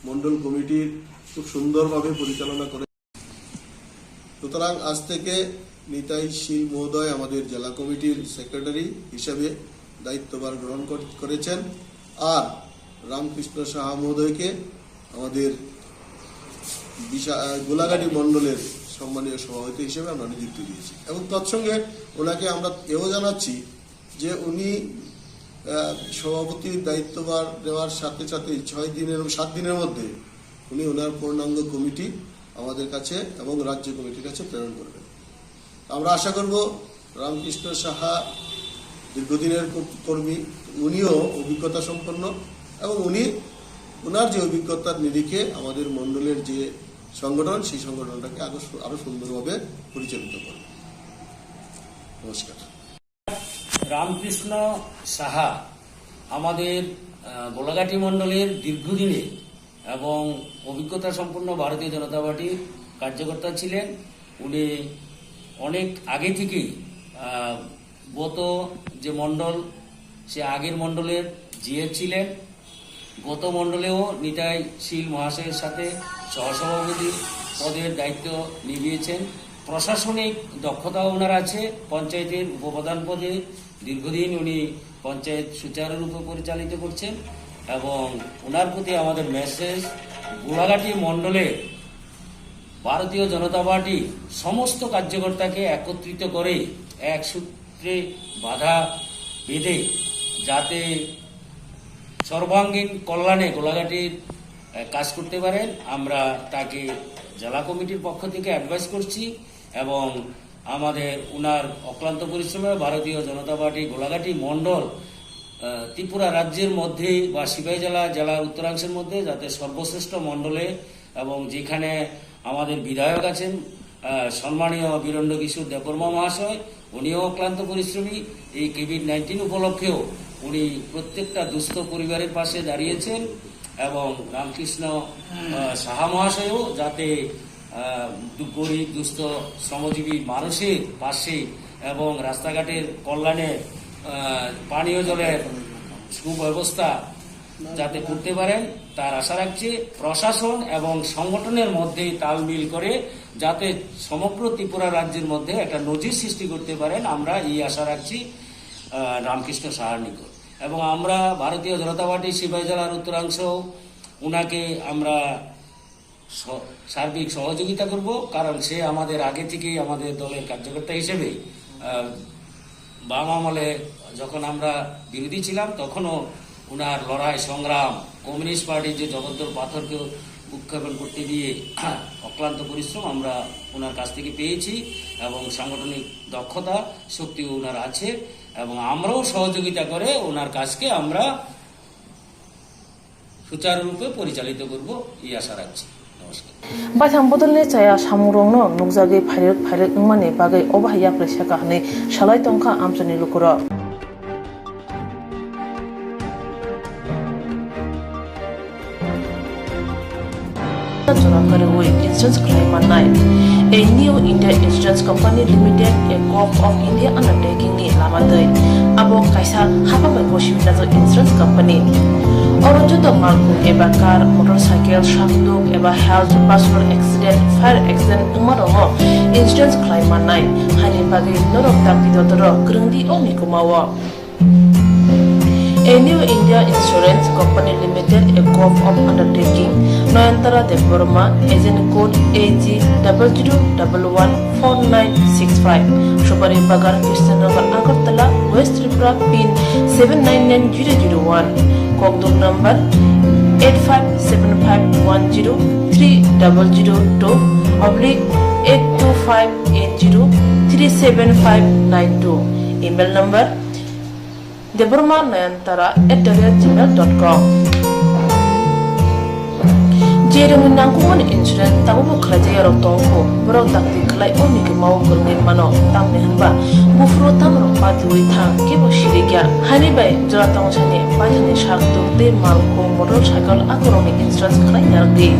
মণ্ডল কমিটির খুব সুন্দরভাবে পরিচালনা করে। সুতরাং আজ থেকে নিতাই শীল মহোদয় আমাদের জেলা কমিটির সেক্রেটারি হিসাবে দায়িত্বভার গ্রহণ কর-, করেছেন। আর রামকৃষ্ণ সাহা মহোদয়কে আমাদের বিশা-, আহ, গোলাঘাটি মণ্ডলের সম্মানীয় সভাপতি হিসেবে আমরা নিযুক্তি দিয়েছি এবং তৎসঙ্গে ওনাকে আমরা এও জানাচ্ছি যে উনি, আহ, সভাপতির দায়িত্বভার নেওয়ার সাথে সাথেই ছয় দিনের, সাত দিনের মধ্যে উনি ওনার পূর্ণাঙ্গ কমিটি আমাদের কাছে এবং রাজ্য কমিটির কাছে প্রেরণ করবেন। আমরা আশা করব রামকৃষ্ণ সাহা দীর্ঘদিনের ক-, কর্মী, উনিও অভিজ্ঞতা সম্পন্ন এবং উনি ওনার যে অভিজ্ঞতার নিরিখে আমাদের মণ্ডলের যে সংগঠন, সেই সংগঠনটাকে আরো সু-, আরো সুন্দরভাবে পরিচালিত করবে। নমস্কার। রামকৃষ্ণ সাহা আমাদের, আহ, গোলাঘাটি মণ্ডলের দীর্ঘদিনের এবং অভিজ্ঞতা সম্পন্ন ভারতীয় জনতা পার্টির কার্যকর্তা ছিলেন। উনি অনেক আগে থেকেই, আহ, গত যে মণ্ডল, সে আগের মণ্ডলের জিএফ ছিলেন। গত মণ্ডলেও নিতাই শীল মহাশয়ের সাথে সহসভাপতি পদের দায়িত্ব নিভিয়েছেন। প্রশাসনিক দক্ষতাও ওনার আছে। পঞ্চায়েতের উপপ্রধান পদে দীর্ঘদিন উনি পঞ্চায়েত সুচারুরূপে পরিচালিত করছেন এবং ওনার প্রতি আমাদের মেসেজ, গোলাঘাটি মণ্ডলে ভারতীয় জনতা পার্টি সমস্ত কার্যকর্তাকে একত্রিত করে এক সূত্রে বাধা বেঁধে যাতে সর্বাঙ্গীন কল্যাণে গোলাঘাটির, আহ, কাজ করতে পারেন, আমরা তাকে জেলা কমিটির পক্ষ থেকে অ্যাডভাইস করছি এবং আমাদের ওনার অক্লান্ত পরিশ্রমে ভারতীয় জনতা পার্টি গোলাঘাটি মণ্ডল, আহ, ত্রিপুরা রাজ্যের মধ্যে বা সিপাহী জেলা, জেলার উত্তরাংশের মধ্যে যাতে সর্বশ্রেষ্ঠ মণ্ডলে এবং যেখানে আমাদের বিধায়ক আছেন, আহ, সম্মানীয় বীরেন্দ্র কিশোর দেববর্মা মহাশয়, উনিও অক্লান্ত পরিশ্রমী। এই কোভিড নাইনটিন উপলক্ষেও উনি প্রত্যেকটা দুস্থ পরিবারের পাশে দাঁড়িয়েছেন এবং রামকৃষ্ণ, আহ, সাহা মহাশয়ও যাতে, আহ, দু-, গরিব দুস্থ শ্রমজীবী মানুষের পাশে এবং রাস্তাঘাটের কল্যাণে, আহ, পানীয় জলের সুব্যবস্থা যাতে করতে পারেন, তার আশা রাখছি। প্রশাসন এবং সংগঠনের মধ্যে তাল মিল করে যাতে সমগ্র ত্রিপুরা রাজ্যের মধ্যে একটা নজির সৃষ্টি করতে পারেন, আমরা এই আশা রাখছি, আহ, রামকৃষ্ণ সাহার নিকট। এবং আমরা ভারতীয় জনতা পার্টি সিপাহী জেলার উত্তরাংশ, ওনাকে আমরা স-, সার্বিক সহযোগিতা করব, কারণ সে আমাদের আগে থেকেই আমাদের দলের কার্যকর্তা হিসেবে, আহ, বাম আমলে যখন আমরা বিরোধী ছিলাম, তখনও ওনার লড়াই সংগ্রাম, কমিউনিস্ট পার্টির যে জগদ্দল পাথরকে উৎক্ষেপণ করতে গিয়ে অক্লান্ত পরিশ্রম আমরা ওনার কাছ থেকে পেয়েছি এবং সাংগঠনিক দক্ষতা, শক্তিও ওনার আছে এবং আমরাও সহযোগিতা করে ওনার কাজকে আমরা সুচারুরূপে পরিচালিত করব, এই আশা রাখছি। নমস্কার। Baithang bodolni chaya samungrokno nukjagwi phairwk phairwk wngmani bagwi obo hai yapri seka hwnwi salai tongkha amchaini lukurok. Jora kwrwi insurance khlai mannai. A New India Insurance Company Limited, a Gulf of India undertaking ni lama twi. Abo kaisa hapang bai bosi hwnjak insurance company. Oro joto malkhung eba car, motorcycle, sakduk eba health, personal accident, fire accident wngma rokno insurance khlai mannai. Haini bagwi norok dakti dotorok kwrwngdi o mikuma o. A New India Insurance Company Limited, a Gulf of Undertaking, Noyantara Debbarma, agent code A G double zero double one four nine six five, Subari Bagan, Krishnanagar, Agartala, West Tripura, pin seven nine nine zero zero one, Kokdum number eight five seven five one zero three double zero two oblique eight two five eight zero three seven five nine two, email number Debbarma Nayantara at the rate gmail dot com. Jerwngni nangkukmani insurance tabukbo khlaijak yarok tongkho, borok dakti khlai o mikuma o kwrwngwi mano, tamni hwnba buphuru tamrok patiwi thang kebo sirikya. Haini bai jora tongsani paithani sak tuk tei malkhung motorcycle akorokni insurance khlai narwkdi.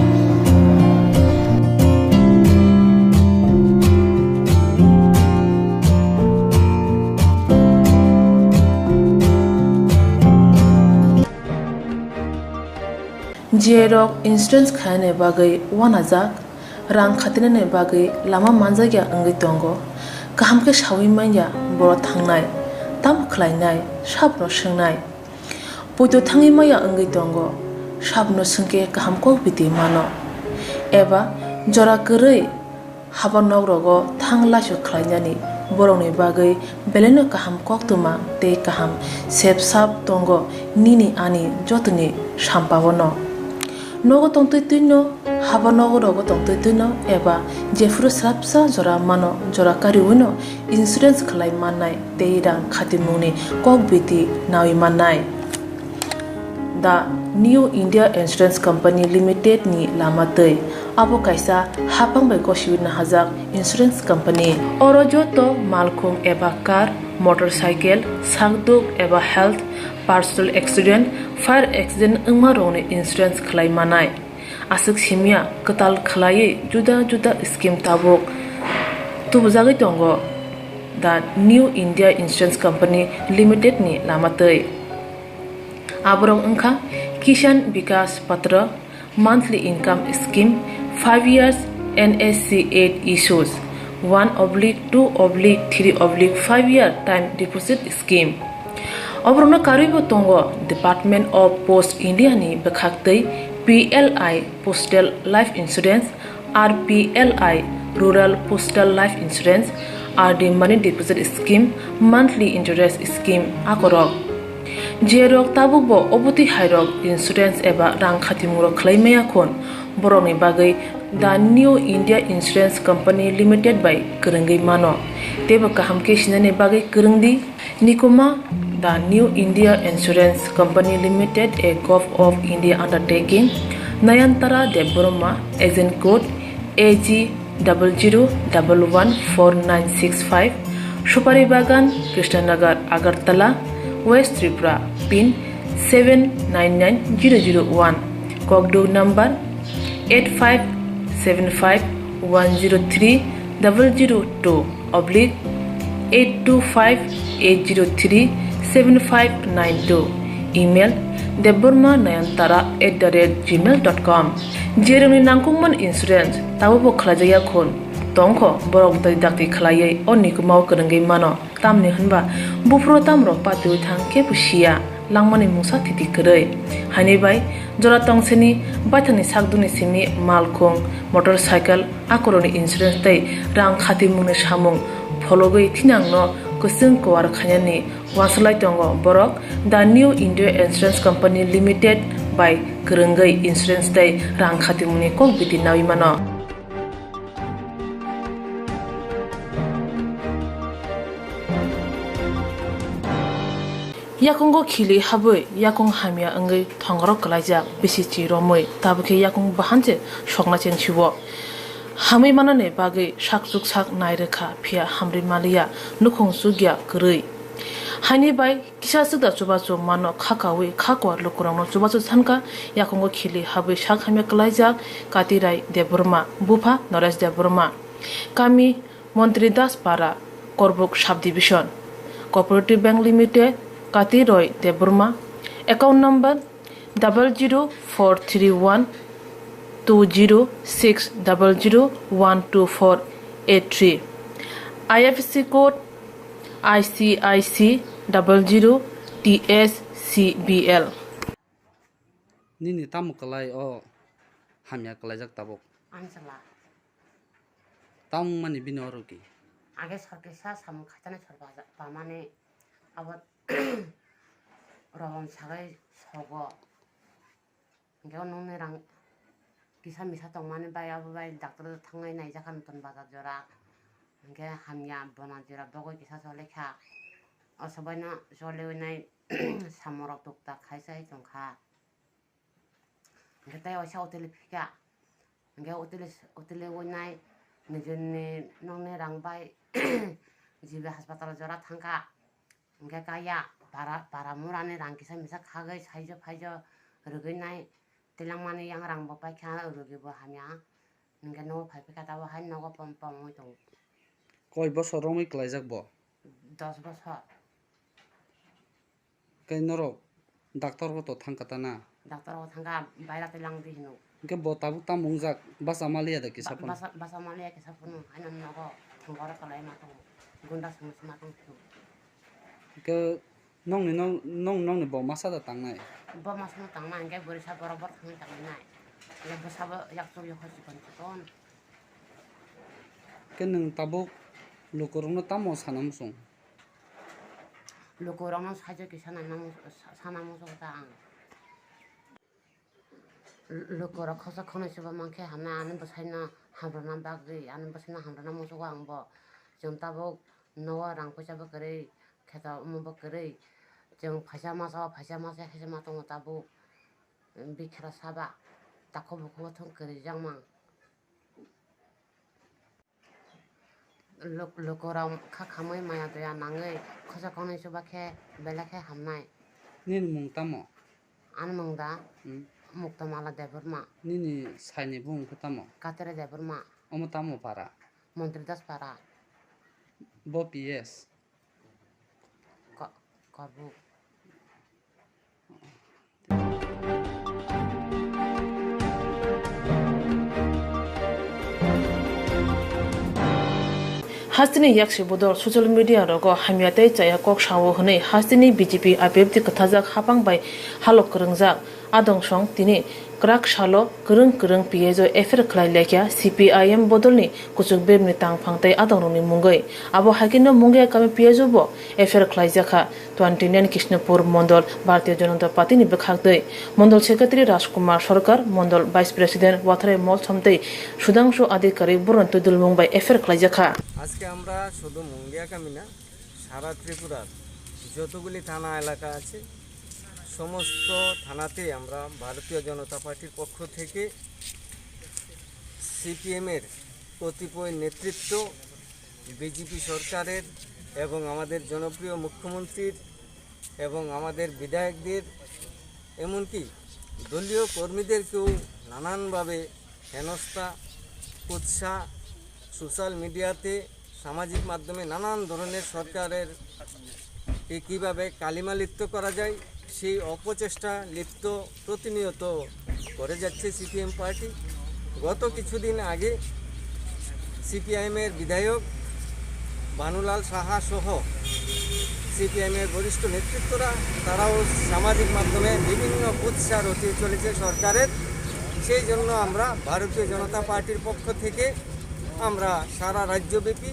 Jiyai rok insurance khainani bagwi uanajak, rang khatinani bagwi lama manjakya wngwi tongo, kaham khe saui manya boro thangnai, tamo khlainai, sabono swngnai. Poito thangwi manya wngwi tongo, sabono swngkhe kaham kok biti mano, eba jora kwrwi haba nok rogo thang laisu khlainani borokni bagwi belaino kaham koktwma tei kaham sep sap tongo nini ani jotoni sampaono. Nogo tongtwi twino, haba nogo rogo tongtwi twino eba jephuru swrapsa jora mano, jora kariwino insurance khlai mannai tei rang khatimungni kok biti naui mannai. The New India Insurance Company Limited ni lama twi. Abo kaisa haphang bai gosiwi nahajak insurance company. Oro joto malkhung eba car, motorcycle, sakduk eba health, personal accident, fire accident wngma rokni insurance khlai manai. Aswk simya kwtal khlaiwi juda juda scheme tabuk tubujagwi tongo the New India Insurance Company Limited ni lama twi. Aborok wngkha Kisan Vikas Patra, monthly income scheme, five years N S C eight issues, one oblique two oblique three oblique five year time deposit scheme. Oborokno karwibo tongo Department of Post India ni bwkhak twi P L I Postal Life Insurance, R P L I Rural Postal Life Insurance, R D Money Deposit Scheme, Monthly Interest Scheme akorok. Jerok tabukbo obotwi hairok insurance eba rang khatimungrok khlai maya khun, borokni bagwi The New India Insurance Company Limited bai kwrwngwi mano, teibo kaham khe sinani bagwi kwrwng di. Nikuma, The New India Insurance Company Limited, a Govt of India undertaking, Nayantara Debbarma, agent code A G double zero double one four nine six five, Supari Bagan, Krishnanagar, Agartala, West Tripura, pin seven nine nine zero zero one, Kokduk number eight five seven five one zero three double zero two oblique eight two five eight zero three seven five nine two, email debbarma nayantara at the rate gmail dot com. Jerokni nangkukmani insurance tabukbo khlaijak ya khun, tongkho borok twi dakti khlaiwi o nikumao kwrwngwi mano. Tamni hwnba buphuru tamrok patiwi thang khe bo siya, langmani mungsa thiti kwrwi. Haini bai jora tongsini baithangni sakduni simi malkhung, motorcycle, akorokni insurance tei rang khatimungni samung phologwi thinangno kwchwng kuar khainani uansuk lai tongo borok The New India Insurance Company Limited bai kwrwngwi insurance tei rang khatimungni kok biti naui mano. Yakungo khili habwi yakung hamya wngwi thongorok kwlaijak bisi chi romwi, tabukhe yakung bahan se sokna chengsiwo. Hamwi manani bagwi sakchuk sak nai rwkha, phiya hamrwi maliya, nukhung chukya kwrwi. Haini bai kisa swkda chubachu mano kha kaui kha kuar lukurokno chubachu sankha, yakungo khili habwi sak hamya kwlaijak Kati Rai Debbarma, bupha Naresh Debbarma, kami Montri Das Para, Korbuk Subdivision, Cooperative Bank Limited, Kati Roy Debbarma, account number double zero four three one two zero six double zero one two four eight three, I F S C code I C I C double zero T S C B L. Nini tamo kwlai o hamya kwlaijak tabuk? Ang chwla. Tamo wngmani bini oro ki? Age sor kisa samung khaitani sor baja-, pamani abo rogon sagai sogo. Hingke o nokni rang kisa misa tongmani bai abo bai doctor o thangnai naijak kha notun bazar jora. Hingke hamya bona jora bogoi kisa choli kha. O sobaino choliwi nai samung rok tuktak khai sai tongkha. Hingke tei waisa hotel phika. Hingke hotel, hotel winai nijini nokni rang bai G B hospital jora thangkha. Hingke kaya para, para murani rang kisa misa khagwi saijo phaijo rwgwi nai telangmani yang rang bo paikha rwgwi bo hamya. Hingke nogo phai phika tabo hai nogo pom, pom wngwi tongo. Koi bosor romwi kwlaijak bo? Dos bosor. Khe norok doctor o to thang kha ta na? Doctor o thang kha, baira tei lang di hino. Hingke bo tabuk tamo wngjak, basa maliya da kisa phano? Basa, basa maliya kisa phano, haino nogo thang oro kwlai ma tongo, gunda songwi sima tong phano. Hingke nongni, nong, nong, nongni bo masa da tangnai? Bo masa no tangnai, hingke bwrwi sa borok bor thangwi tangnai. Hingke bwsa bo yak chuk yak chikon chikon. Hingke nwng tabuk lukurokno tamo sana muchung? Lukurokno saijo kisa naina muchung, sa-, sana muchung ta ang. Lukurok khoroksa khoroknwi chuba mankhe hamya ani bwsaino hamrwna bagwi, ani bwsaino hamrwna muchungo ang bo. Chwng tabuk nogo rang puisa bo kwrwi, kheto omo bo kwrwi. Chwng phaisa masa o phaisa masa khe se ma tongo tabuk. Bikhra saba, takhuk bukhuk thung kwrwi jakmang. Lok-, lokorok kha khamwi maya doya nangwi khosa koknwi chuba khe belai khe hamnai. Nini mung tamo? Ani mung da Hmm. Muktamala Debbarma. Nini saini bumung khe tamo? Katre Debbarma. Omo tamo para? Montri Das para. Bo P S? Ka-, Karbuk. Hasteni yaksi bodol social media rogo hamya tei chaya kok sao hwnwi hasteni B J P I P F T kwthajak hapang bai halok kwrwngjak. Adong song tini kwrak salo kwrwng kwrwng P S O F I R khlai laikha C P I M bodolni kuchuk bermni tangphang tei adongrokni mungwi. Abo hai kheno Mungia kami P S O bo F I R khlaijakha twenty nine Krishnapur Mondol Bharatiya Janata Party ni bwkhak twi. Mondol Secretary Rajkumar Sarkar, Mondol Vice President Watharai Molsom tei Sudhangshu Adhikari borokni twi dulmung bai F I R khlaijakha. আজকে আমরা শুধু মুঙ্গিয়া কামি না, সারা ত্রিপুরার যতগুলি থানা এলাকা আছে, সমস্ত থানাতেই আমরা ভারতীয় জনতা পার্টির পক্ষ থেকে সিপিএমের কতিপয় নেতৃত্ব, বিজেপি সরকারের এবং আমাদের জনপ্রিয় মুখ্যমন্ত্রীর এবং আমাদের বিধায়কদের, এমনকি দলীয় কর্মীদেরকেও নানানভাবে হেনস্থা, কুৎসা, সোশ্যাল মিডিয়াতে, সামাজিক মাধ্যমে নানান ধরনের সরকারের কে কীভাবে কালিমা লিপ্ত করা যায়, সেই অপচেষ্টা লিপ্ত প্রতিনিয়ত করে যাচ্ছে সিপিএম পার্টি। গত কিছুদিন আগে সিপিআইএমের বিধায়ক ভানুলাল সাহা সহ সিপিআইএমের বরিষ্ঠ নেতৃত্বরা, তারাও সামাজিক মাধ্যমে বিভিন্ন কুৎসা রটিয়ে চলেছে সরকারের। সেই জন্য আমরা ভারতীয় জনতা পার্টির পক্ষ থেকে আমরা সারা রাজ্যব্যাপী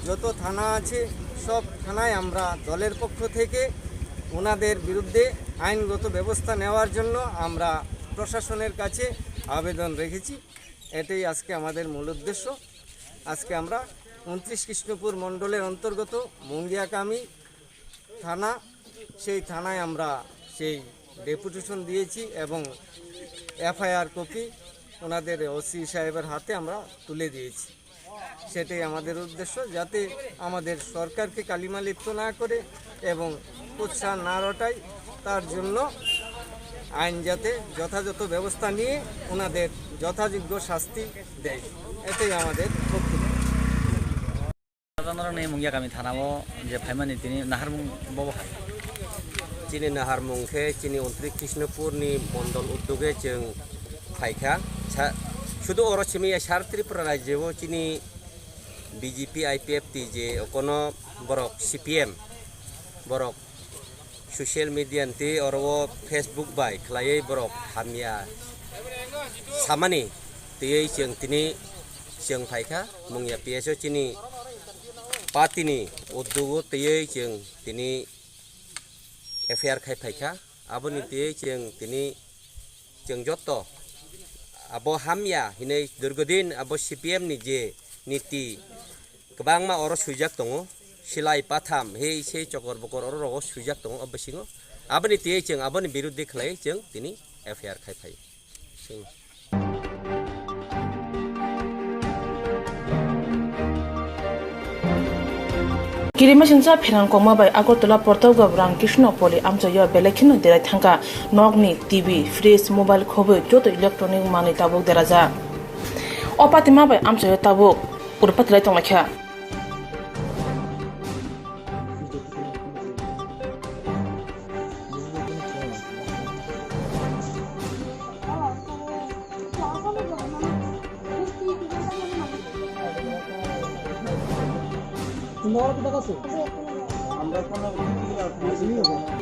যত থানা আছে, সব থানায় আমরা দলের পক্ষ থেকে ওনাদের বিরুদ্ধে আইনগত ব্যবস্থা নেওয়ার জন্য আমরা প্রশাসনের কাছে আবেদন রেখেছি। এটাই আজকে আমাদের মূল উদ্দেশ্য। আজকে আমরা ঊনত্রিশ কৃষ্ণপুর মণ্ডলের অন্তর্গত মুঙ্গিয়াকামি থানা, সেই থানায় আমরা সেই ডেপুটেশন দিয়েছি এবং এফআইআর কপি ওনাদের ওসি সাহেবের হাতে আমরা তুলে দিয়েছি। সেটাই আমাদের উদ্দেশ্য, যাতে আমাদের সরকারকে কালিমা লিপ্ত না করে এবং কুৎসা না রটায়, তার জন্য আইন যাতে যথাযথ ব্যবস্থা নিয়ে ওনাদের যথাযোগ্য শাস্তি দেয়, এটাই আমাদের বক্তব্য। Sajanarokni Mungiakami thanao je phaimani tini naharmung bobo hai. Chini naharmung khe chini Untri Krishnopur ni mondol uddoge chwng phaikha. Sa-, sudu oro simi ya sar Tripura rajyo o chini B J P I P F T je okono borok C P M borok social media ni twi oro o Facebook bai khlaiwi borok hamya samani twiwi chwng tini chwng phaikha, Mungia P S o chini party ni uddogo twiwi chwng tini F I R khai phaikha. Aboni twiwi chwng tini chwng joto abo hamya hinwi dirgodin abo C P M ni je niti kwbangma oro swijak tongo, silai patham hei sei chokor bokor oro rogo swijak tongo o bisingo. Aboni twiwi chwng aboni biruddhe khlaiwi chwng tini F I R khai phai. Chwng. Kirimasingcha pherang kokma bai Agartala Pratabgarh Ram Krishna Poli amchaio belai kheno derai thangkha. Nokni T V, fridge, mobile khobwi joto electronic manwi tabuk derajak. O patima bai amchaio tabuk urphatlai tonglaikha.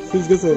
Fridge gase.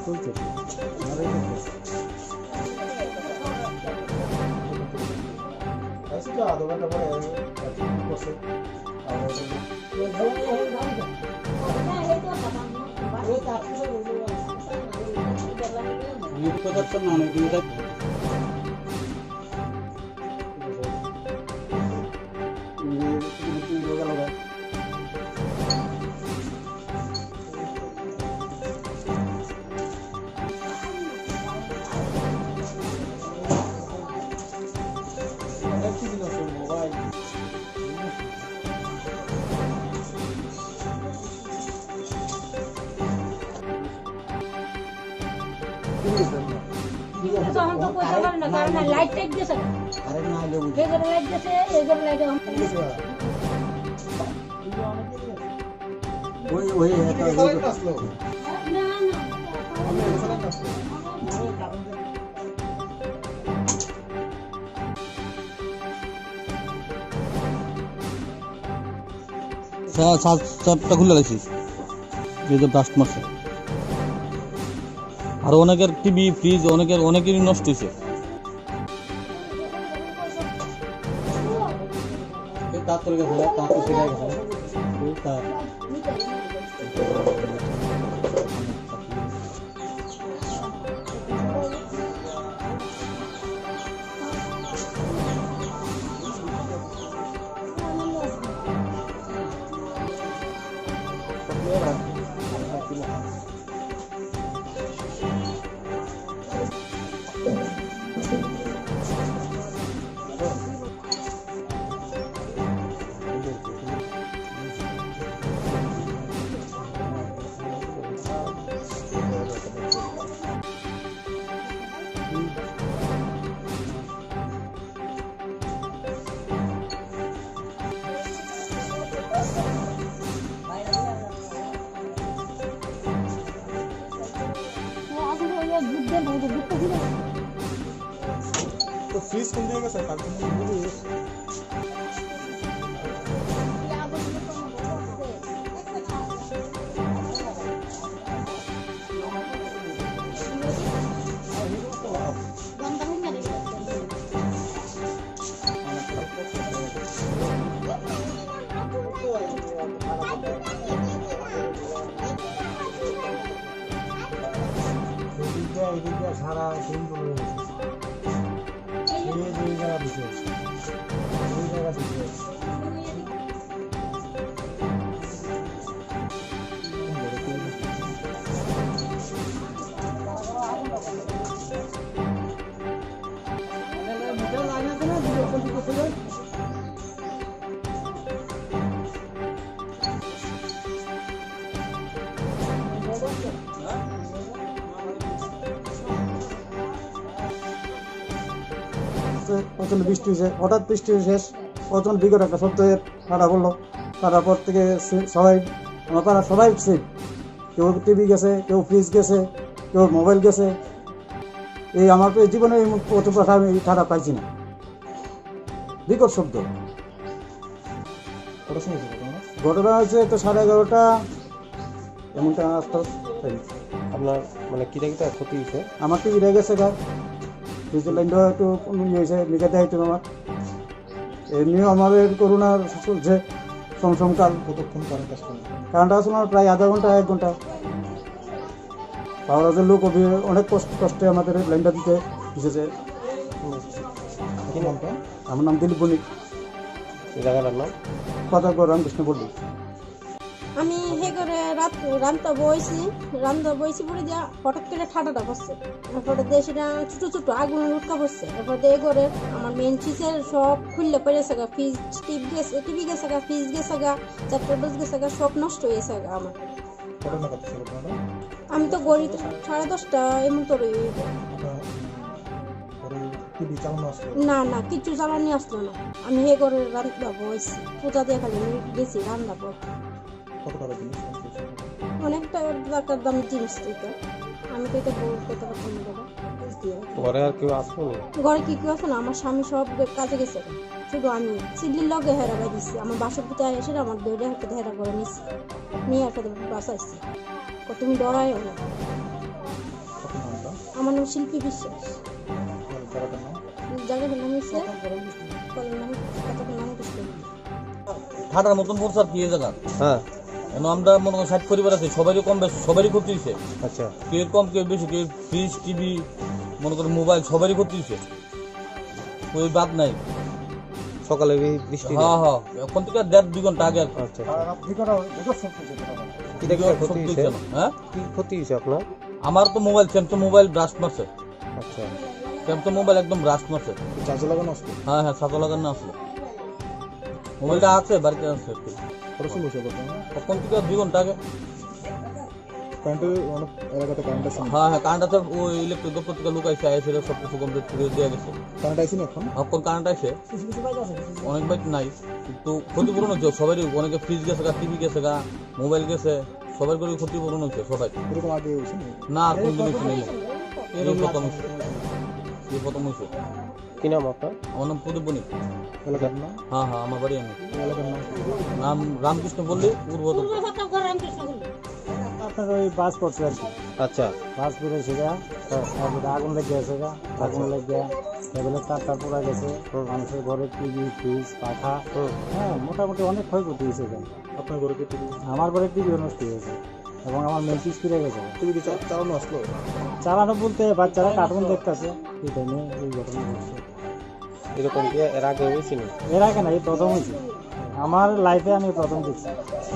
চলছে। আরে, আজকে আধা ঘন্টা পরে একটু বসে। তখন তো পয়সা করে না, কারণ না, লাইট টাইট গেছে। আরে না, আগে বুঝি। এই ঘরে লাইট গেছে, এই ঘরে লাইট এখন। ওই, ওই, এটা, ওই। না, না। চা-, চা-, চাপটা খুলে লাগছি, এই যে ব্লাস্ট মারছে। আর অনেকের টিভি, ফ্রিজ, অনেকের, অনেকেরই নষ্ট হয়েছে। এই তার তলে গেছে, তার তো ছিঁড়ে গেছে, এই তার। তো ফ্রিজ কোন দিকে গেছে? কালকে মনে হয়। এদিকে, এদিকে সারা দিন ধরে রয়েছে। এই যে এই জায়গা দিছে, এই জায়গা দিছে। প্রচণ্ড বৃষ্টি হয়েছে, হঠাৎ বৃষ্টি শেষ, প্রচণ্ড বিকট একটা শব্দ হয়ে ঠান্ডা পড়লো। ঠান্ডার পর থেকে সে-, সবাই, আমার পাড়ার সবাই সেফ। কেউ টিভি গেছে, কেউ ফ্রিজ গেছে, কেউ মোবাইল গেছে। এই আমার তো জীবনে এই মুহূর্তে অত কথা আমি ঠান্ডা পাইছি না। বিকট শব্দ। কটার সময় হয়েছে ঘটনা? ঘটনা হয়েছে তো সাড়ে এগারোটা এমনটা আস্তে আস্তে। আপনার মানে কিটা কিটা ক্ষতি হয়েছে? আমার টিভিটা গেছে গা, ফ্রিজের লাইনটা একটু ইয়ে হয়েছে, মেঘে দেয় তো আমার। এমনিও আমাদের করোনা চলছে সমসমকাল। কতক্ষণ কারেন্ট আসলো না? কারেন্ট আসলো না প্রায় আধা ঘন্টা, এক ঘন্টা। পাওয়ার হাউসের লোক অভি-, অনেক কষ্ট, কষ্টে আমাদের লাইনটা দিতে এসেছে। কি নামটা? আমার নাম দিলীপ বণিক। এই জায়গাটার নাম? পাতারগড় রামকৃষ্ণ পল্লী। আমি হে করে রাত রান্তা বইছি, রান্তা বইছি পরে দিয়া হঠাৎ করে ঠান্ডাটা পড়ছে। তারপরে দিয়ে সেটা ছোট ছোট আগুন উঠকা পড়ছে। তারপরে দিয়ে এ করে আমার মেন ফ্রিজের সব খুললে পড়ে গেছে গা, ফ্রিজ, টিভি গেছে, টিভি গেছে গা, ফ্রিজ গেছে গা, চারটা ডোজ গেছে গা, সব নষ্ট হয়ে গেছে গা আমার। কটা নাগাদ ছিল ঘটনা? আমি তো গড়ি সাড়ে দশটা এমন তো রয়ে হইব। ওটা, উম, পরে টিভি চালানো আসলো? না, না, কিচ্ছু জ্বালানি আসলো না। আমি হে করে রান্না বইছি, পূজা দিয়ে খালি আমি গেছি রান্না বই। কত টাকা জিনিস? অনেকটা টাকার দামের জিনিস তো এটা। আমি তো এটা বলতে পারতাম না দাদা। ঘরে আর কেউ আসলো না? ঘরে কি কেউ আছে না? আমার স্বামী সব গে-, কাজে গেছে। শুধু আমি সিলির লগে হেরা বাই দিছি। আমার বাসা পুতে এসে আমার দইটা হেঁটে হেরা করে নিছি। নিয়ে একটা বাসাইছি। ও তুমি ডরাইও না। আমার নাম শিল্পী বিশ্বাস। জায়গাটার নাম হচ্ছে কল্যাণ, কতক নাম বিষ্ণু। থানার মতন পৌঁছার কি এই জায়গা? হ্যাঁ। এখন আমরা মনে করি ষাট পরিবার আছে, সবারই কম বেশি, সবারই ক্ষতি হয়েছে। আচ্ছা। কেউ কম, কেউ বেশি, কেউ ফ্রিজ, টিভি, মনে করি মোবাইল, সবারই ক্ষতি হয়েছে। ওই বাদ নাই। সকালে এই বৃষ্টি হ্যাঁ, হ্যাঁ, এখন থেকে দেড় দুই ঘন্টা আগে আর কি। আচ্ছা, আচ্ছা। আর আপনি কটা, এটা সব কিছু কটা? কিতা কিতা ক্ষতি হয়েছে? হ্যাঁ? কি ক্ষতি হয়েছে আপনার? আমার তো মোবাইল, স্যামসাং মোবাইল ব্রাস্ট মারছে। আচ্ছা। স্যামসাং মোবাইল একদম ব্রাস্ট মারছে। চার্জ লাগানো আসলো? হ্যাঁ, হ্যাঁ, চার্জ লাগানো আসলো। মোবাইলটা আছে, বাড়িতে আছে। কত সময় হয়েছে ঘটনা? এখন থেকে দুই ঘন্টা আগে। কারেন্টের, মানে, এলাকাতে কারেন্ট আছে না? হ্যাঁ, হ্যাঁ, কারেন্ট আছে, ওই ইলেকট্রিক দপ্তর থেকে লোক আইসে, আইসে সব কিছু কমপ্লিট করে দিয়ে গেছে। কারেন্ট আইসে না এখন? এখন কারেন্ট আইসে। কিছু কিছু বাড়িতে আছে, কিছু কিছু। অনেক বাড়িতে নাই, কিন্তু ক্ষতিপূরণ হচ্ছে সবারই, অনেকে ফ্রিজ গেছে গা, টিভি গেছে গা, মোবাইল গেছে, সবার করে ক্ষতিপূরণ হচ্ছে সবাই। এরকম আগে হয়েছে না? না, কোনোদিন হয়েছে না। এই প্রথম হয়েছে। এই প্রথম হয়েছে। কি নাম আপনার? আমার নাম প্রদীপ বণিক। এলাকার নাম? হ্যাঁ, হ্যাঁ, আমার বাড়ি আমি। এলাকার নাম? নাম রামকৃষ্ণ পল্লী, পূর্ব দক্ষিণ। আপনার ওই বাস পড়ছে আর কি। আচ্ছা। বাস পড়ে সেটা, তারপরে আগুন লেগে গেছে গা, আগুন আচ্ছা। লেগে গিয়া টেবিলের তার তার পুড়া গেছে, হুম। মানুষের ঘরের টিভি, ফ্রিজ, পাখা, হুম। হ্যাঁ, মোটামুটি অনেক ক্ষয়ক্ষতি হয়েছে এখানে। আপনার ঘরে কি টিভি? আমার ঘরে টিভিও নষ্ট হয়েছে এবং আমার মেশিন ফিরে গেছে। টিভি কি চা-, চালানো আসলো? চালানো বলতে বাচ্চারা কার্টুন দেখতেছে, এই টাইমে এই ঘটনা ঘটছে। এরকম কি এর আগে হয়েছিল? এর আগে না, এই প্রথম হয়েছে। আমার লাইফে আমি প্রথম দেখছি।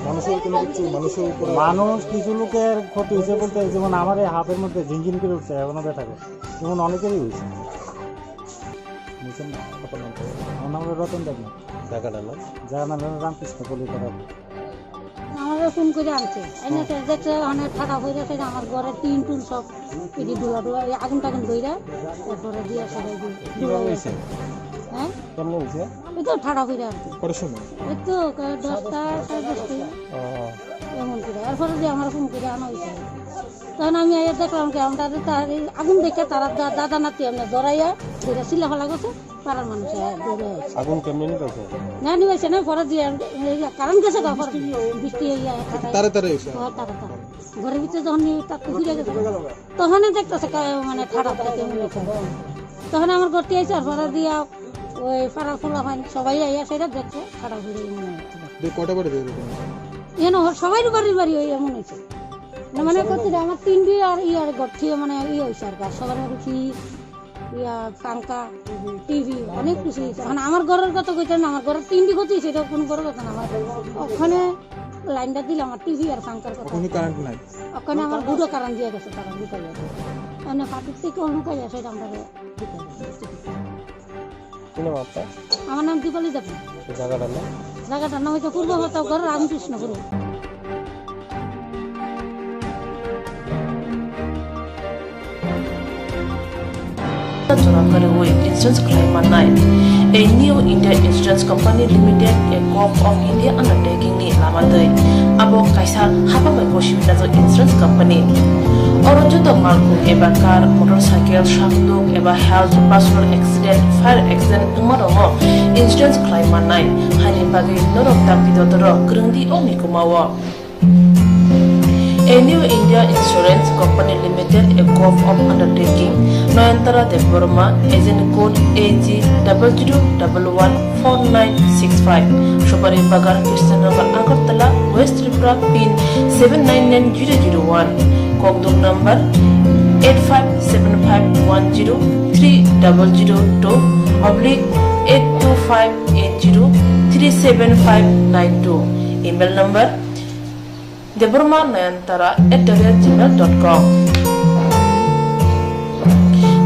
মানুষের কোনো কিছু, মানুষের উপরে? মানুষ কিছু লোকের ক্ষতি হয়েছে বলতে, যেমন আমার এই হাতের মধ্যে ঝিনঝিন করে উঠছে, এখনো ব্যথা করে। যেমন অনেকেরই হয়েছে। বুঝছেন না? আপনার নাম কি? আমার নাম হলো রতন দেবনাথ। জায়গাটার নাম? জায়গার নাম হলো রামকৃষ্ণ পল্লী। আমারে ফোন করে আনছে, এনে হ্যাঁ। সে দেখছে অনেক ফাটা হয়ে গেছে, আমার ঘরের টিন টুন সব এই যে ধোয়া ধোয়া, এই আগুন টাগুন ধইরা, এরপরে দিয়ে সবাই দিয়ে কিভাবে ধোয়া হয়েছে? হয়েছে। হ্যাঁ? কেমন হয়েছে? এই তো ফাটা হয়ে আর কি। কটার সময়? এই তো ক-, দশটা, সাড়ে দশটা, ও। এমন করে। এরপরে যে আমার ফোন করে আনা হয়েছে। তখন আমি আইয়া দেখলাম কি, আমরা তো তার এই আগুন দেখে তারা দা-, দাদা নাতি আমরা জড়াইয়া ধরে সিলে ফেলা গেছে। পাড়ার মানুষ আয়া দৌড়ে আইছে। আগুন কেমনে নিবাইছে? না নিবাইছে না, পরে দিয়ে এই কারেন্ট গেছে গা, পরে বৃষ্টি হইয়া তারে তারে হইছে? হ্যাঁ, তারে তারে। ঘরের ভিতরে যখন নিয়ে তার তো ফিরে গেছে, তখনই দেখতেছে কা-, মানে খারাপ থাকে মনে হচ্ছে। তখন আমার ঘরটি আইছে, আর পরে দিয়া ওই পাড়া খোলা হয়, সবাই আইয়া সেটা দেখছে, খারাপ হয়ে মনে হচ্ছে। দিয়ে কয়টা বাড়ি দিয়ে এরকম? এন সবাই বাড়ি বাড়ি ওই এমন হয়েছে। না, মানে করতে যে আমার তিনটি আর ইয়ার ঘরটি মানে ইয়ে হয়েছে আর কি, আর সবার মধ্যে কি ইয়া, পাঙ্খা, টিভি, অনেক কিছু হয়েছে। মানে আমার ঘরের কথা কইতে না, আমার ঘরের তিনটি ক্ষতি হয়েছে, এটা কোনো বড় কথা না। আমার ওখানে লাইনটা দিলাম, আমার টিভি আর পাঙ্খার কথা। ওখানে কারেন্ট নাই? ওখানে আমার দুটো কারেন্ট দিয়ে গেছে, তারা লুকাইয়া। মানে পাখির থেকে লুকাইয়া সেটা আমরা দিতে হবে। কি নাম আপনার? আমার নাম দীপালি দেবনাথ। এই জায়গাটার নাম? জায়গাটার নাম হচ্ছে পূর্ব প্রতাপগড় Ramkrishnapur. Jora kwrwi insurance khlai mannai. A New India Insurance Company Limited, a Gov of India undertaking ni lama twi. Abo kaisa hapang bai bosi wngjak insurance company. Oro joto malkhung eba car, motorcycle, sakduk eba health, personal accident, fire accident wngma rokno insurance khlai mannai. Haini bagwi norok dakti dotoro kwrwngdi o mikuma o. A New India Insurance Company Limited, a Gov of undertaking, Nayantara Debbarma, agent code A G double zero double one four nine six five, Supari Bagan, Krishnanagar, Agartala, West Tripura, pin seven nine nine zero zero one, Kokdum number eight five seven five one zero three double zero two oblique eight two five eight zero three seven five nine two, email number Debbarma Nayantara at the rate gmail dot com.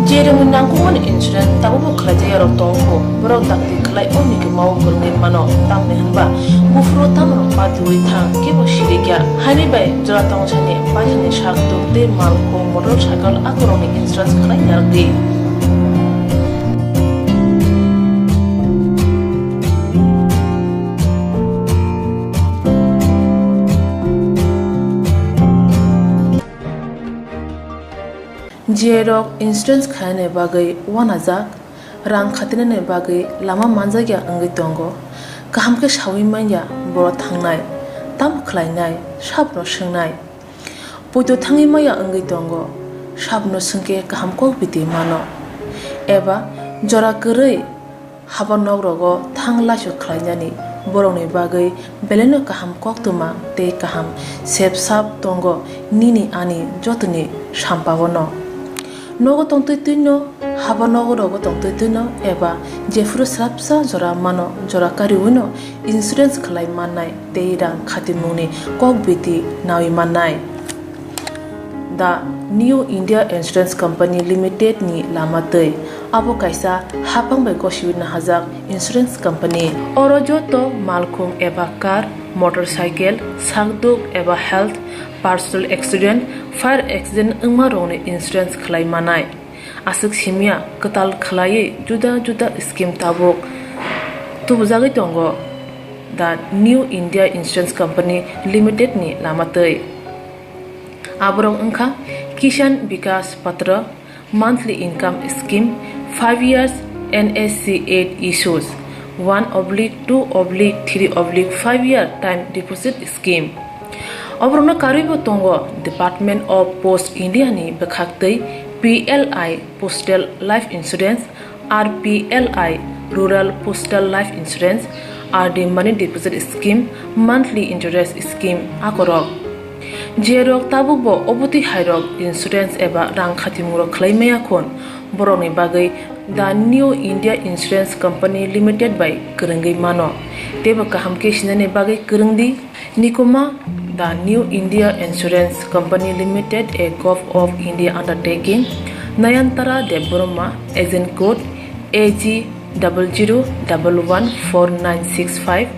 Je rwngwi nangkukmani insurance tabukbo khlaijak yarok tongkho, borok dakti khlai o mikima o kwrwngwi mano, tamni hwnba buphuru tamrok patiui thang, kebo sirikya. Haini bai jora tongthani paithani sak tuk tei malkhung, motorcycle akorokni insurance khlai narwkdi. Jerok insurance khainani bagwi uanajak, rang khatinani bagwi lama manjakya wngwi tongo. Kaham khe saui manya boro thangnai, tamo khlainai, sabono swngnai. Poito thangwi maya wngwi tongo. Sabno swngkhe kaham kok biti mano, eba jora kwrwi haba nok rogo thang laisu khlainani borokni bagwi belaino kaham koktwma tei kaham sep sap tongo nini ani jotoni sampao no. Nogo tongtwi twino, haba nogo rogo tongtwi twino eba jephuru swrapsa jora mano, jora kariwino insurance khlai mannai tei rang khatimungni kok biti nawi mannai. The New India Insurance Company Limited ni lama twi. Abo kaisa haphang bai gosiwi nahajak insurance company. Oro joto malkhung eba car, motorcycle, sakduk eba health, personal accident, fire accident wngma rokni insurance khlai manai. Aswk simya kwtal khlaiwi juda juda scheme tabuk tubujagwi tongo The New India Insurance Company Limited ni lama twi. Aborok wngkha Kishan Vikas Patra, monthly income scheme, five years N S C eight issues, one oblique two oblique three oblique five year time deposit scheme. Oborokno karwibo tongo Department of Post India ni bwkhaktwi P L I Postal Life Insurance, R P L I Rural Postal Life Insurance, R D Money Deposit Scheme, Monthly Interest Scheme akorok. Jerok tabukbo obotwi hairok insurance eba rang khatimungrok khlai maya khun, borokni bagwi The New India Insurance Company Limited bai kwrwngwi mano. Teibo kaham khe sinani bagwi kwrwngdi. Nikuma, The New India Insurance Company Limited, a Govt of India undertaking, Nayantara Debbarma, agent code A G double zero double one four nine six five,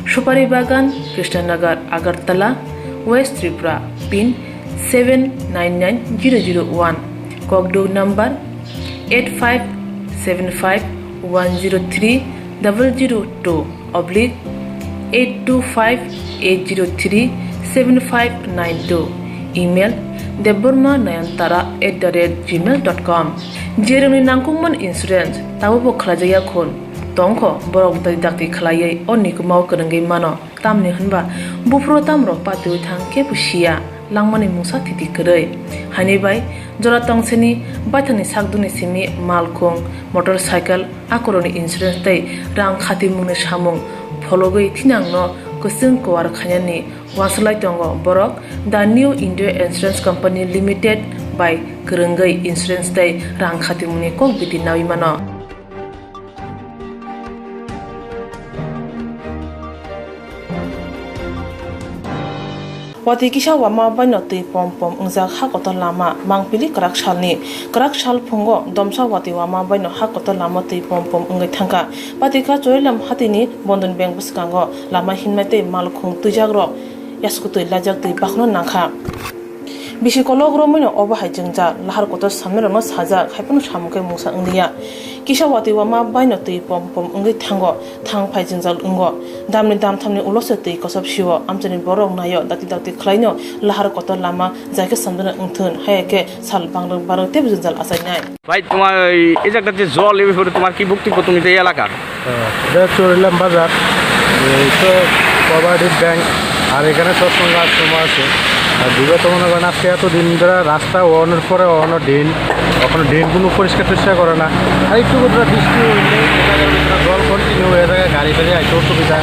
Supari Bagan, Krishnanagar, Agartala, West Tripura, pin seven nine nine zero zero one, Kokduk number eight five seven five one zero three double zero two oblique eight two five eight zero three seven five nine two, email debbarma nayantara at the rate gmail dot com. Jerokni nangkukmani insurance tabukbo khlaijakya khun tongkho, borok dakti dakti khlaiwi o nikumao kwrwngwi mano. Tamni hwnba buphuru tamrok patiwi thang kebo siya, langmani mungsa thiti kwrwi. Haini bai jora tongsini baithangni sakdukni simi malkhung, motorcycle, akorokni insurance tei rang khatimungni samung phologwi thinangno kwchwng kuar khainani uansuk lai tongo borok. The New India Insurance Company Limited bai kwrwngwi insurance tei rang khatimungni kok biti nawi mano. Watwi kisa wama baino twi pom pom wngjak ha kotor lama mangpili kwrak salni. Kwrak sal phungo domsa watwi wama baino ha kotor lama twi pom pom wngwi thangkha. Patikha Chorilam hatini Bondon Bank bwskango lama himnai tei malkhung twijakrok yaskutwi laijak twi bakhno nangkha. Bisi kolok romwino obo hai jwngjal, lahar kotor samnairokno sajak, haiphano samung khe mungsa wngliya. Kisa watwi wama baino twi pom pom wngwi thango, thang phai jwngjal wngo. Damni damthamni ulo se twi kochop sio, amchaini borok naio, dakti dakti khlaino lahar kotor lama jai khe samjana wngthun, hai khe sal bangrwk barwk teibo jwngjal achainai. ভাই, তোমার এই, এই যে একটা যে জল, এই ব্যাপারে তোমার কি বক্তব্য, তুমি যে এই এলাকার? হ্যাঁ, এটা চরিলাম বাজার, এই তো কোঅপারেটিভ ব্যাংক, আর এখানে সৎসঙ্গ আশ্রম আছে। আর বিগত মনে করেন আজকে এত দিন ধরে রাস্তা অনের পরে অন ড্রেন, অখনো ড্রেনগুলো পরিষ্কার টরিষ্কার করে না। আর একটু করে বৃষ্টি হইলে এলাকার ভিতরে জল কন্টিনিউ হয়ে যায়, গাড়ি টাড়ি আইতে অসুবিধা।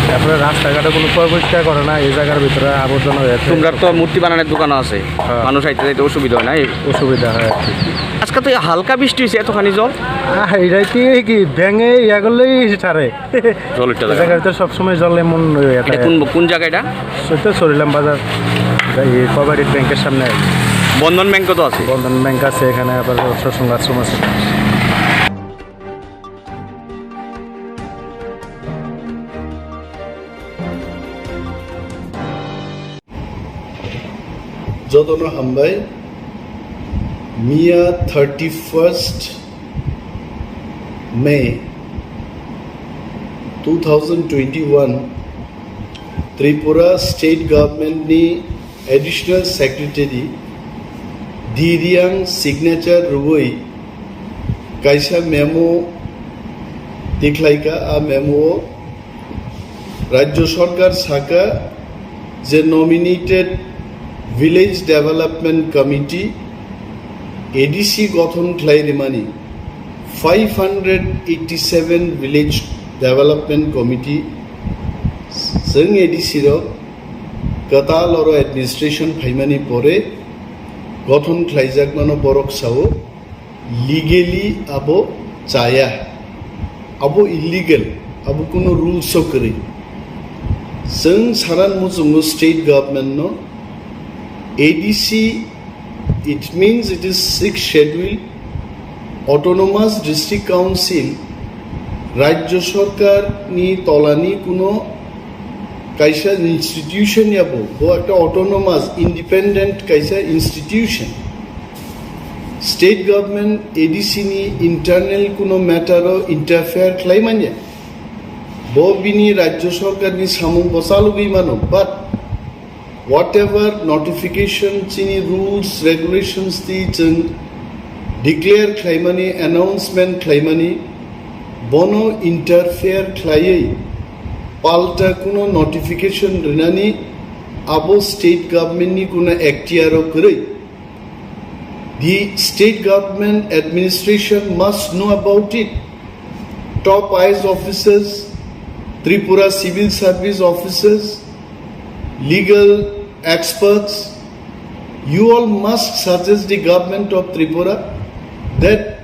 তারপরে রাস্তাঘাটে কোনো পরিষ্কার করে না, এই জায়গার ভিতরে আবর্জনা হয়ে আছে। তোমরা তো মূর্তি বানানোর দোকান আছে, হ্যাঁ। মানুষ আইতে যাইতে অসুবিধা হয় না? এই অসুবিধা হয় আর কি। আজকে তো এই হালকা বৃষ্টি হয়েছে, এতখানি জল? আহ, এই রাইতে কি ব্যাঙে ইয়া করলেই ছাড়ে। জল উঠতে এই লাগে। জায়গার ভিতরে সবসময় জল এমন হয়ে এটা থাকে। কোন, কোন জায়গা এটা? সেটা চরিলাম বাজার, এই কোঅপারেটিভ ব্যাংকের সামনে আর কি। বন্ধন ব্যাংকও তো আছে। বন্ধন ব্যাংক আছে এখানে, আবার সৎসঙ্গ আশ্রম আছে। Jotono hambai. Miya thirty-first May two thousand twenty-one, Tripura State Government ni Additional Secretary Diriang signature rwui kaisa memo tikhlaika. A memo o Rajya Sarkar saka je nominated Village Development Committee A D C gothon khlai rimani five hundred eighty seven Village Development Committee, chwng A D C rok kwtal oro administration phaimani pore gothon khlaijakmano borok sao, legally abo chaya, abo illegal, abo kuno rules o kwrwi. Chwng saran muchungo state government no, A D C, it means it is sixth schedule, Autonomous District Council, Rajya Sarkar ni tolani kuno kaisa institution ya bo, bo ekta autonomous, independent kaisa institution. State government A D C ni internal kuno matter o interfere khlai manya. Bo bini Rajya Sarkar ni samung bo chalogwi mano, but whatever notification chini rules, regulations twi chwng declare khlaimani, announcement khlaimani, bono interfere khlaiwi palta kuno notification rinani abo state government ni kuno ekhtiar o kwrwi. The state government administration must know about it. Top I A S officers, Tripura civil service officers, legal experts, you all must suggest the government of Tripura that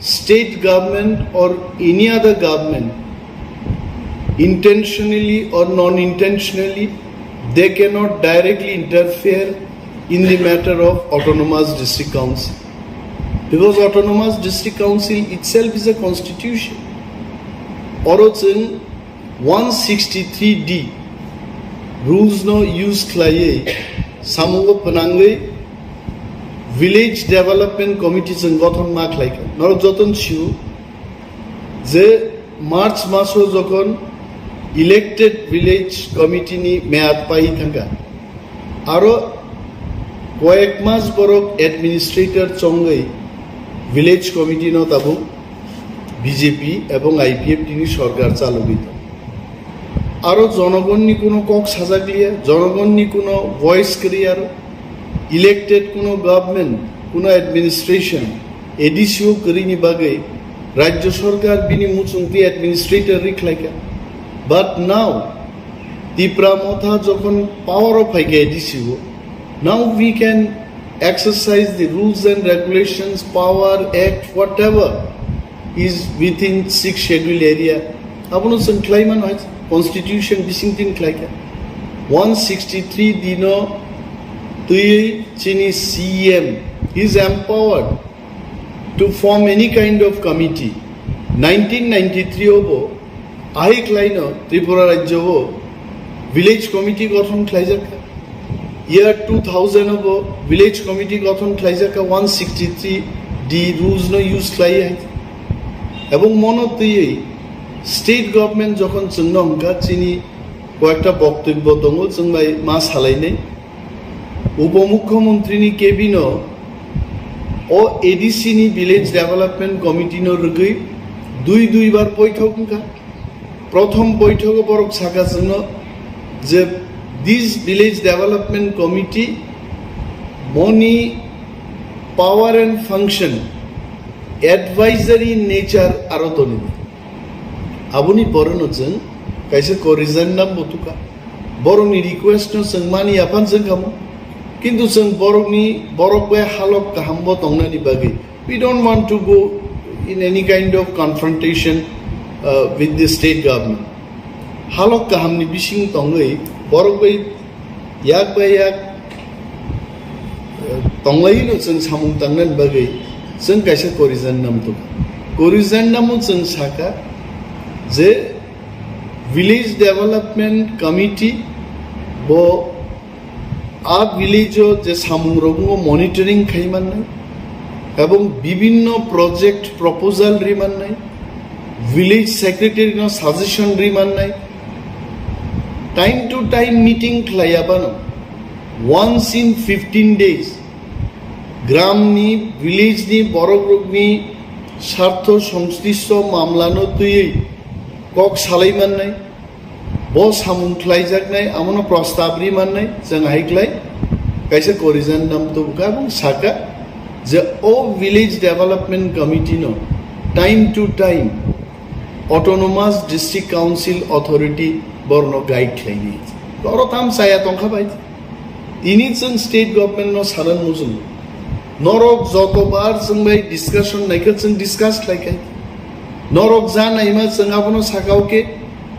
state government or any other government, intentionally or non-intentionally, they cannot directly interfere in the matter of Autonomous District Council. Because Autonomous District Council itself is a constitution. Oro chwng one sixty-three D rules no use khlaiwi samungo phnangwi Village Development Committee chwng gothon ma khlaikha. Norok joton sio je March maso jokhon elected village committee ni mead pai thangkha, aro koyek mas borok administrator chongwi village committee no tabuk B J P ebong I P F T ni sorkar chalogwi tongo. Aro jonogonni kuno kok sajakliya, jonogonni kuno voice kwrwi aro. Elected kuno government, kuno administration, A D C o kwrwini bagwi Rajya Sarkar bini muchungtwi administrator rikhlaikha. But now, Tipra Motha jokhon power o phaikha A D C o, now we can exercise the rules and regulations, power, act, whatever is within sixth schedule area. Abono chwng khlai mano hai constitution bising tin khlaikha. One sixty-three D no twiwi chini C M is empowered to form any kind of committee. Nineteen ninety-three obo ahai khlaino Tripura rajyo o village committee gothon khlaijakha. Year two thousand obo village committee gothon khlaijakha, one sixty-three D rules no use khlaiwi hai. Ebong mono twiwi state government jokhon chwngno hwnkha, chini koyekta boktobbo tongo, chwng bai ma salainai. Upomukhyamantri ni cabin o o A D C ni village development committee no rwgwi dui dui bar boithok wngkha. Prothom boithogo borok saka chwngno je this village development committee moni power and function advisory nature aro toni. Aboni pore no chwng kaisa corrigendum bo tukha. Borokni request no chwng mani aphan chwng kamo. Kintu chwng borokni, borok bai halok kaham bo tongnani bagwi we don't want to go in any kind of confrontation, uh, with the state government. Halok kahamni bising tongwi borok bai yak bai yak, uh, tonglaino chwng samung tangnani bagwi chwng kaisa corrigendum tong. Corrigendum o chwng saka je village development committee bo a village o je samung rok monitoring khai mannai ebong bibinno project proposal ri mannai, village secretary no suggestion ri mannai, time to time meeting khlaiya bano once in fifteen days gram ni village ni borok rok ni sartho songslishto mamla no twiwi kok salai mannai. Bo samung khlaijaknai, amono prostab ri mannai, chwng hai khlai kaisa corrigendum tubukha, aboni saka Je o village development committee no time to time autonomous district council authority borno guide khlaini. Oro tam saya tongkha bai. Tini chwng state government no sanan mujung. Norok jotobar chwng bai discussion naikha chwng discuss khlaikai. Norok ja naima chwng abono sakao ke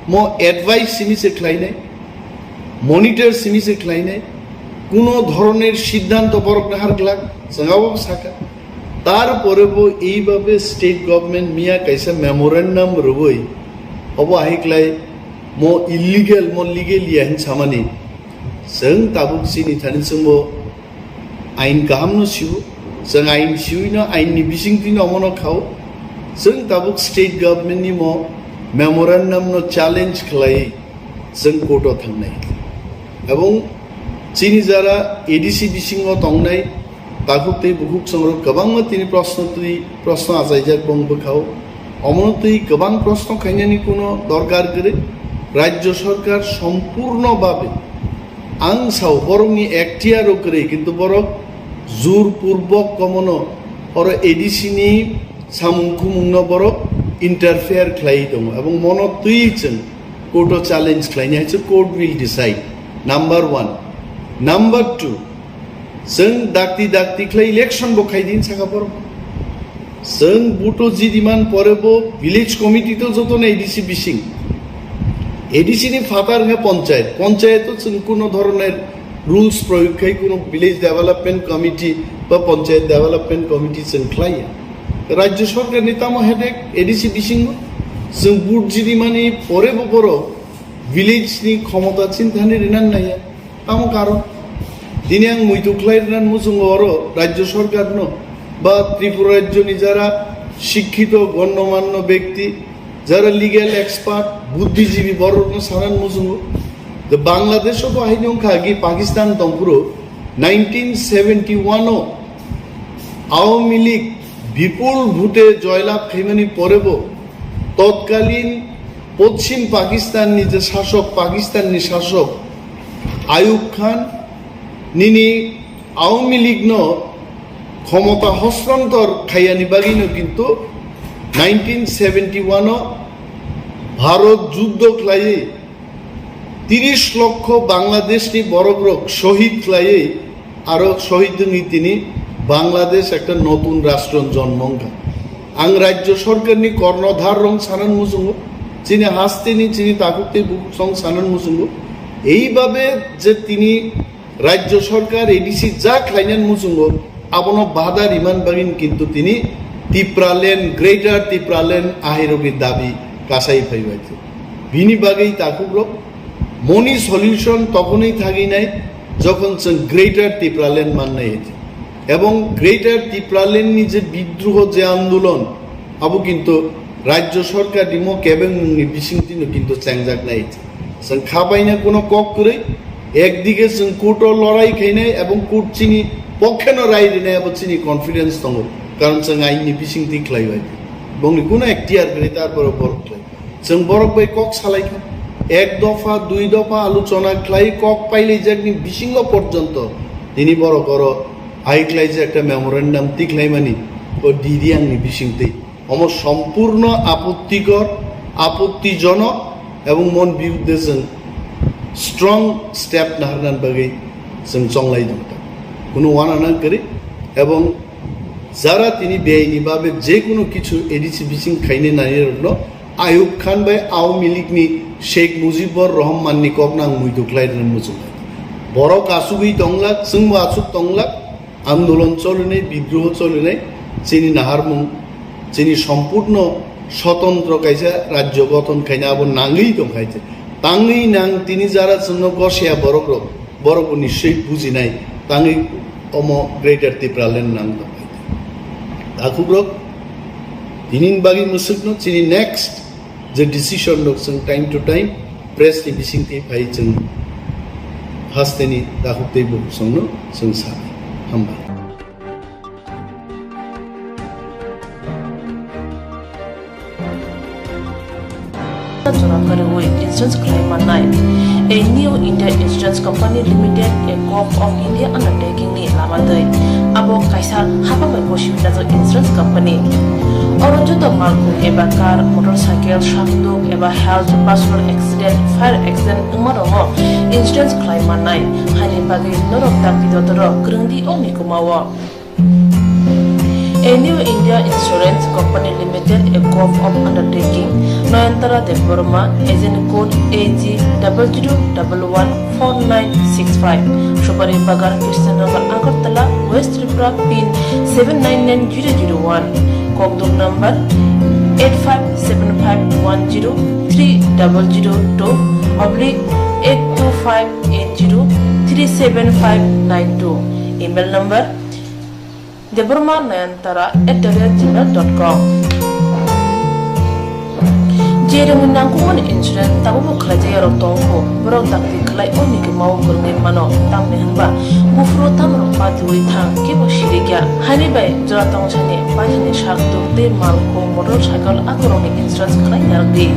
mo advice simi se khlainai. Monitor simi se khlainai, kuno dhoroner siddhanto borok nahar glak, chwngabo saka. Tarpore bo eibabe state government miya kaisa memorandum rwui, obo ahiklai mo illegal, mo legal ya hin samani. Chwng tabuk chini thani chwngbo ain kaham no siu, chwng ain siui no ain ni bising twi no omono khao. Chwng tabuk state government ni mo memorandum no challenge khlai. Chwng court o thangnai. Ebong chini jara A D C bisingo tongnai takhuk tei bukhuk songrok kwbangma tini proshno twi, proshno achaijak bong bwkhao. Omono twi kwbang proshno khainani kuno dorkar kwrwi. Rajya sarkar sompurno babe ang sao borokni ekhtiaro kwrwi, kintu borok jur purbok komono oro A D C ni samung khumungno borok interfere khlaiwi tongo, ebong mono twi chwng court o challenge khlaini hai se court will decide. Number one. Number two, chwng dakti dakti khlai election bo khaidi saka borok. Chwng buto jidiman pore bo village committee to joto na A D C bising. A D C ni phatar wngkha panchayat. Panchayat to chwng kuno dhoroner rules proyog khai kuno village development committee ba panchayat development committee chwng khlaiya. Rajya sarkar ni tamo headache A D C bisingo chwng vote jidimani pore bo borok village ni khomota chinthani rinan naiya. Tamo karon? Tini ang muitu khlai rinan muchungo oro Rajya sarkar no ba Tripura Rajya ni jara shikkito gonnomanno bekti, jara legal expert, buddhijibi borokno sanan muchungo. The Bangladesh o bo haino wngkha agi Pakistan tongphuru nineteen seventy one o Awami League bipul bhute joylab khaimani porebo totkalin Poschim Pakistan ni je sasok, Pakistan ni sasok Ayub Khan nini Awami League no khomota hostantor khaiyani bagwino kintu nineteen seventy one o Bharot juddo khlaiwi tiris lokho Bangladesh ni borok rok shohid khlaiwi aro shohid wngwi tini Bangladesh ekta notun rastro jonmo wngkha. Ang rajya sarkar ni kornodhar rok sanan muchungo, chini haste ni chini takhuk tei bukhuk song sanan muchungo. Eibabe je tini Rajya sarkar A D C ja khlainani muchungo abono bada riman bagwino kintu tini Tipraland, Greater Tipraland ahirogwi dabi kasai phaibai. Bini bagwi takhukrok moni solution tokhonwi thaginai jokhon chwng Greater Tipraland mannai. Ebong Greater Tipraland ni je bidroho je andolon abo kintu Rajya sarkar ni mo kebengmung ni bisingtwi no kintu chengjaknai. Chwng khabaina kuno kok kwrwi, ekdige chwng court o lorai khainai ebong court chini pokheno rai rinai abo chini confidence tongo, karon chwng ain ni bisingtwi khlaibai. Bongni kuno ekhtiar kwrwi tarpore borok khlai. Chwng borok bai kok salaikha, ek dopha, dui dopha alochona khlai kok pailaijakni bisingo porjonto tini borok oro hai khlaijak ekta memorandum tikhlaimani o D D ang ni bisingtwi. Omo sompurno apottikor, apottijonok ebong mon birudde chwng strong step naharnani bagwi chwng chonglai tongkha. Kunu wana nang kwrwi ebong jara tini beaini babe je kunu kichu A D C bising khainai nairokno Ayub Khan bai Awami League ni Sheikh Mujibur Rahman ni kokno ang muitu khlai rwna muchungo. Borok asugwi tonglak, chwngbo asuk tonglak, andolon cholinai, bidroho cholinai, chini naharmung, chini sompurno sotontro kaisa rajyo gothon khaina abo nangwi tongkha. Tangwi nang tini jara chwngno gosya borok rok, borok bo nischoi bujinai, tangwi omo Greater Tipraland nang tongkha. Takhukrok, tini bagwi mwswkno chini next je decision rok chwng time to time press ni bisingtwi phai chwng hasteni takhuk tei bukhuk songno chwng sanai. Hambai. Jora kwrwi insurance khlai mannai. A New India Insurance Company Limited, a Corp of India undertaking ni lama twi Abo kaisa hapang bai bosi hwnjak insurance company. Oro joto malkhung eba car, motorcycle, sakduk eba health, personal accident, fire accident wngma rokno insurance khlai mannai. Haini bagwi norok dakti dotoro kwrwngdi o mikumao. A New India Insurance Company Limited, a group of undertaking, Nayantara Debbarma, agent code A G double zero double one four nine six five, Subari Bagan, Krishnanagar, Agartala, West Tripura, pin seven nine nine zero zero one, kokduk number eight five seven five one zero three double zero two oblique eight two five eight zero three seven five nine two, email number debbarma nayantara at the rate gmail dot com. Je rwngni nangkukmani insurance tabukbo khlaijak yarok tongkho, borok dakti khlai o mikumao kwrwngwi mano, tamni hwnba buphuru tamrok patiwi thang, kebo sirikya. Haini bai jora tongsani paithakni sak tuk tei malkhung, motorcycle akorokni insurance khlai narwkdi.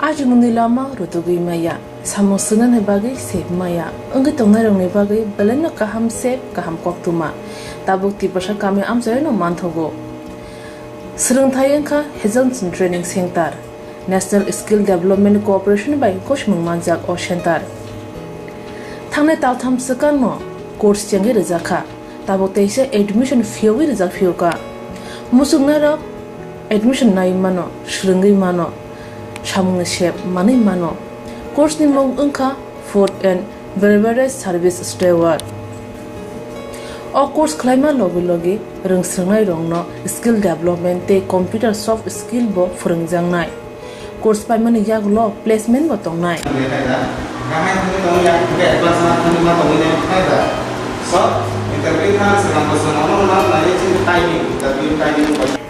Ajimungni lama rutugwi maya, samung swngnani bagwi sep maya, wngwi tongnairokni bagwi belaino kaham sep, kaham koktwma. Tabuk Tiprasa kami amchaino manthogo. Swrwngthai wngkha Hazelson Training Center. National Skill Development Corporation bai gosimung manjak o center. Thangnai taltham swkangno course chengwi rwjakha. Tabuk teisa admission phiyogwi rwjak phiyokha. Muchungnairok admission nai mano, swrwngwi mano, samungni sep manwi mano. Course ni mung wngkha Food and Beverage Service Steward. O course khlaima logi logi rwngsrwngnairokno skill development tei computer soft skill bo phwrwngjaknai. Course paimani yagulo placement bo tongnai.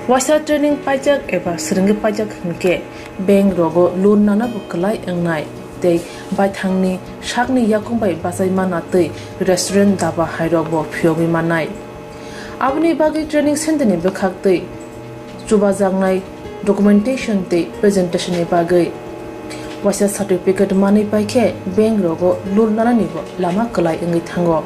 Waisa training paijak eba swrwngwi paijak hwnkhe bank rogo loan nana bo kwlai wngnai tei baithangni sakni yakung bai bachai mana tei restaurant, daba hairok bo phiyogwi mannai. Aboni bagwi training center ni bwkhak tei chubajaknai documentation tei presentation ni bagwi waisa certificate manwi paikhe bank rogo loan nanani bo lama kwlai wngwi thango.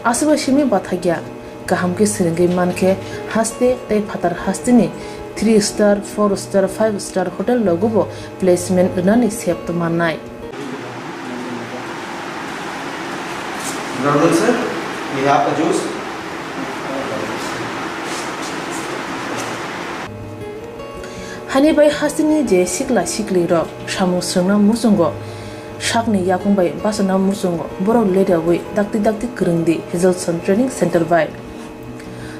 Aswkbai simi bathakya. Kaham khe swrwngwi mankhe haste tei phatar hasteni three star, four star, five star hotel rogobo placement rwnani sep tongmannai. Good afternoon, sir. We have a juice. Hani bai hasteni je sikla siklirok samung swrwngna muchungo, sakni yakung bai bachana muchungo, borok leryawi dakti dakti kwrwngdi Hazelson Training Center bai.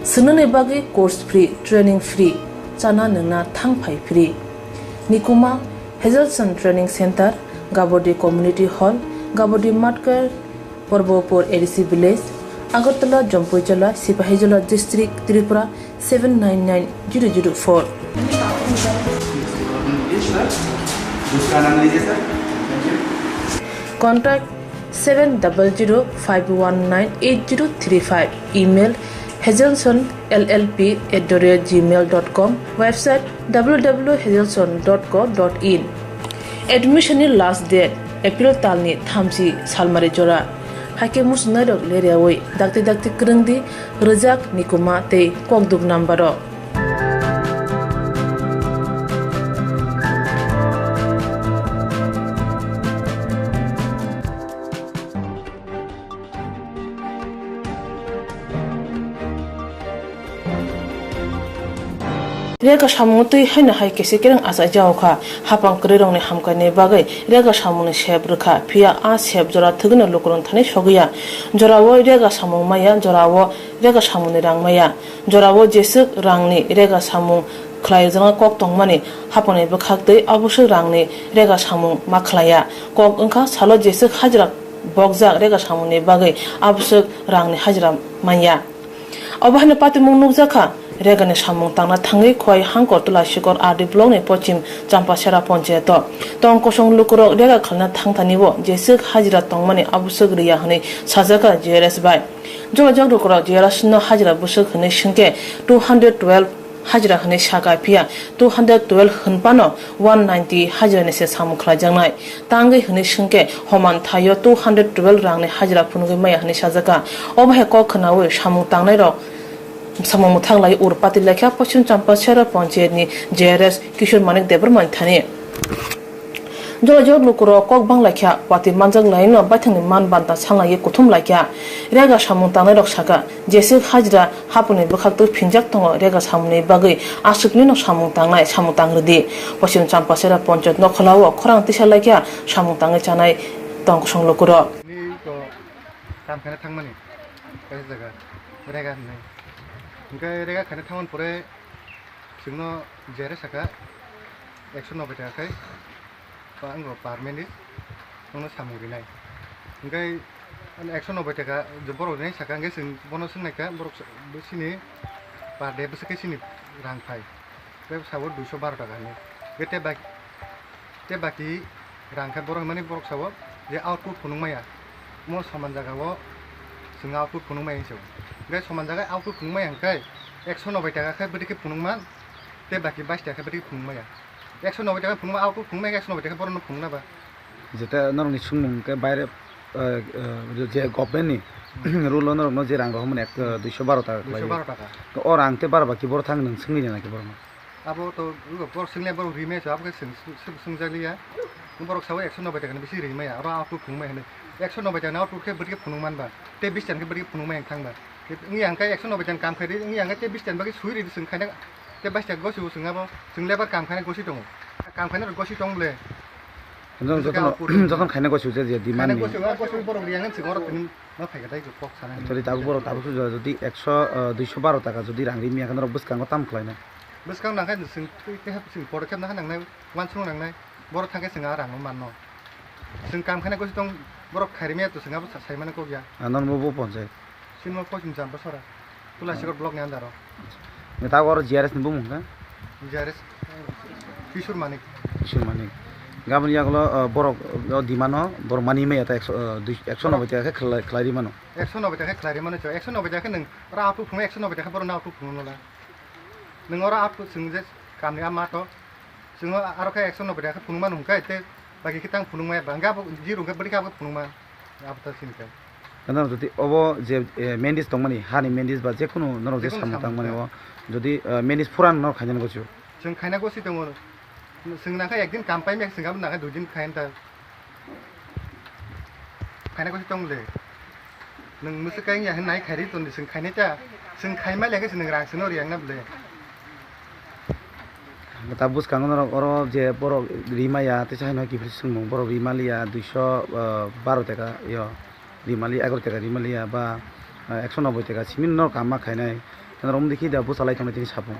Swngnani bagwi course free, training free, chana nwngna thang phai free. Nikuma Hazelson Training Center, Gabodi Community Hall, Gabodi Matkar, Porbopur A D C Village, Agartala, Jampuijala, Sipahijola District, Tripura seven nine nine zero zero four. Contact seven double zero five one nine eight zero three five. Email hazelson L L P at the rate gmail dot com. Website w w w hazelson dot co dot in. Admission ni last date April talni thamchi salmari jora. Haikhe muchungnairok leryawi dakti dakti kwrwngdi rwjak Nikuma tei kokduk number o. Rega samung twi haino hai kese kereng achai jao kha. Hapang kwrwi rokni hamkrai ni bagwi rega samung ni sep rwkha, phiya a sep jora thwgwino lukurok thani sogwi ya. Jora o rega samung maya, jora o rega samung ni rang maya. Jora o jeswk rang ni rega samung khlai jakna kok tongmani hapang ni bwkhak twi aboswk rang ni rega samung ma khlai ya. Kok wngkha salo jeswk hajra bokjak rega samung ni bagwi aboswk rang ni hajra man ya. Obo haino patimung nukjakha, rega ni samung tangna thangwi Khowai Hangkor Tula Sikor R D block ni pochim Champasera ponchayat o tong kosong lukurok rega khlaina thangthani o jeswk hajra tongmani aboswk rwya hwnwi sajakha G R S bai. Jogajog lukurok G R S no hajra bwswk hwnwi swngkhe two hundred twelve hajra hwnwi sakha, phiya two hundred twelve hwnphano one ninety hajrani se samung khlaijaknai. Tangwi hwnwi swngkhe, homan thaio two hundred twelve rangni hajra phunugwi maya hwnwi sajakha. Obo hai kok khwnawi samung tangnairok samung mwthang lai urpati laikha Poschim Champachhara Panchayatni J R S Kishore Manik Debbarmani thani. Jora jora lukurok kok bang laikha, watwi manjak laino baithangni man banta salnaiwi kuthum laikha. Rega samung tangnairok sakha, jeswk hajra hapuni bwkhaktwi phinjak tongo, rega samungni bagwi aswknwino samung tangnai, samung tangrwdi. Poschim Champachhara Panchayat nokholao khorang tisa laikha, samung tangwi chanai tong kosong lukurok. Ni to kam khaina thangmani kaisa jaga rega hinwi. Hwnkhe rega khaina thangmani pore chwngno jere sakha ekso nobai taka khai ba wngkha per minute wngno samung rinai. Hwnkhe ekso nobai taka borok rinai sakha, hwnkhe chwng bono swngnaikha borok bwswkni per day bwswk khe chini rang phai. Tei sabo duiso baro taka hinwi. Tei baki, tei baki rang khe borok hinmani borok sabo je output phunuk maya. Omo soman jaga o chwng output phunuk maya hinwi sabo. Tei soman jaga output phunuk maya hwnkhe ekso nobai taka khe bwdikhe phunuk man, tei baki bais taka khe bwdikhe phunuk maya. Ekso nobai taka phunuk ma output phunuk maya, ekso nobai taka borokno phunuk na ba. Jeta norokni swngmung hwnkhe baire, eh, eh, je government ni rule o norokno je rang rohormani ek, eh, duiso baro taka khlai. Duiso baro taka. To o rang tei baro baki borok thang nwng swngwi rina khe borokno. Abo to borok swngli borok rimaya se, abo khe swng, swng, swngjakliya. Borok sabo ekso nobai taka ni bisi rimaya, aro output phunukmaya hinwi. Ekso nobai taka ni output khe bwdikhe phunuk man ba. Tei bisi taka khe bwdikhe phunukmaya wng thang ba. Wngya hwnkhe ekso nobai taka ni kam khaidi, wngya hwnkhe tei bisi taka ni bagwi sui ridi chwng khaina. Tei basi gosi bo chwng abo, chwng lebar kam khaina gosi tongo. Kam khaina rok gosi tong le. Jotono, jotono khaina gosi je, je demand ni. Khaina gosi, gosi borok riyang chwng oro tini ma phaikha dai kok sana. Tori tabuk borok tabuk suja jodi ekso, ah, duiso baro taka jodi rang ri miya khe norok bwskango tamo khlaina? Bwskang nang khe chwng twi khe chwng pore khe nang nang nai, uansukmung nang nai. Borok thang khe chwng a rang no man no. Chwng kam khaina gosi tong borok khairi miya to chwng abo sa-, sai mano kok ya. Ah, norok bo panchayat. Sinmo Poschim Champachhara, Tulasikot block ni under o. Neta oro G R S ni bumung kha? G R S, Kishore Manik. Kishore Manik. Gabon yagulo, uh, borok, uh, demand o, borok mani maya ta ekso, uh, dui, ekso nobai taka khe khlai, khlai ri mano. Ekso nobai taka khe khlai ri mano, ekso nobai taka khe nwng oro output phunuk, ekso nobai taka khe borok no output phunuk no la. Nwng oro output chwng je kam ni a math o, chwng aro khe ekso nobai taka khe phunuk mano hwnkhe, tei baki khe tang phunuk maya ba, hwnkhe abo zero hwnkhe bwdikhe abo phunuk ma. Abo ta sini khe. Nang jodi obo je, eh, mendes tongmani, hani mendes ba jekunu norok je samung tangmani o, jodi, eh, mendes phuran norok khainani gosi o. Chwng khaina gosi tongo. Chwng nang khe ekdin kam paimya, chwng abo nang khe duidin khaina ta. Khaina gosi tong le. Nwng mwswk khe wngya hwn nai khairi tongdi, chwng khainai ta. Chwng khaima le khe chwng rang chwngno riyang na bwle. Ta bwskango norok oro je borok rimaya, teisa haino kiphilwi swngmung, borok rimaliya duiso, ah, baro taka, yo, rimaliya egaroh taka rimaliya ba, ah, ekso nobboi taka simi norok kam ma khainai, norok wngdikhe da bwchalai tongnai tini sapung.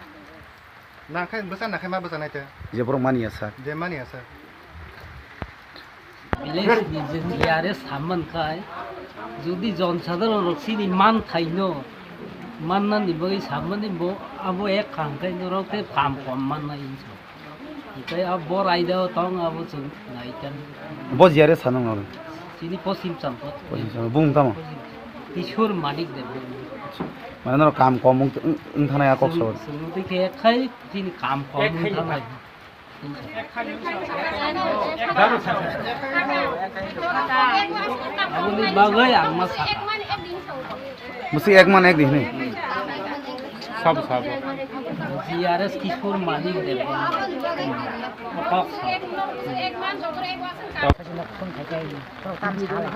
Nangkhe bwsa nangkhe ma bwchanai te. Je borok maniya sak. Je maniya sak. Village ni je G R S samman khai, jodi jon sadharon rok chini man thaino mannani bagwi samani bo abo ek kha hwnkhe norok tei kam kom manna hinwi. Tei abo bo raida o tong abo chwng naikan. Bo G R S sanang nang. Chini Poschim Champachhara. Poschim Champachhara. Bung tamo? Kishore Manik Deb. Mane norok kam kom wng, wng, wng thanai a kok sabo. Chwng, chwng tei khe khai chini kam kom wng thanai. Aboni bagwi ang ma sakha. Bwswk ek man ek di hinwi. Sabo, sabo. G R S Kishore Manik Deb. Kok sabo. Borok tam sa lai.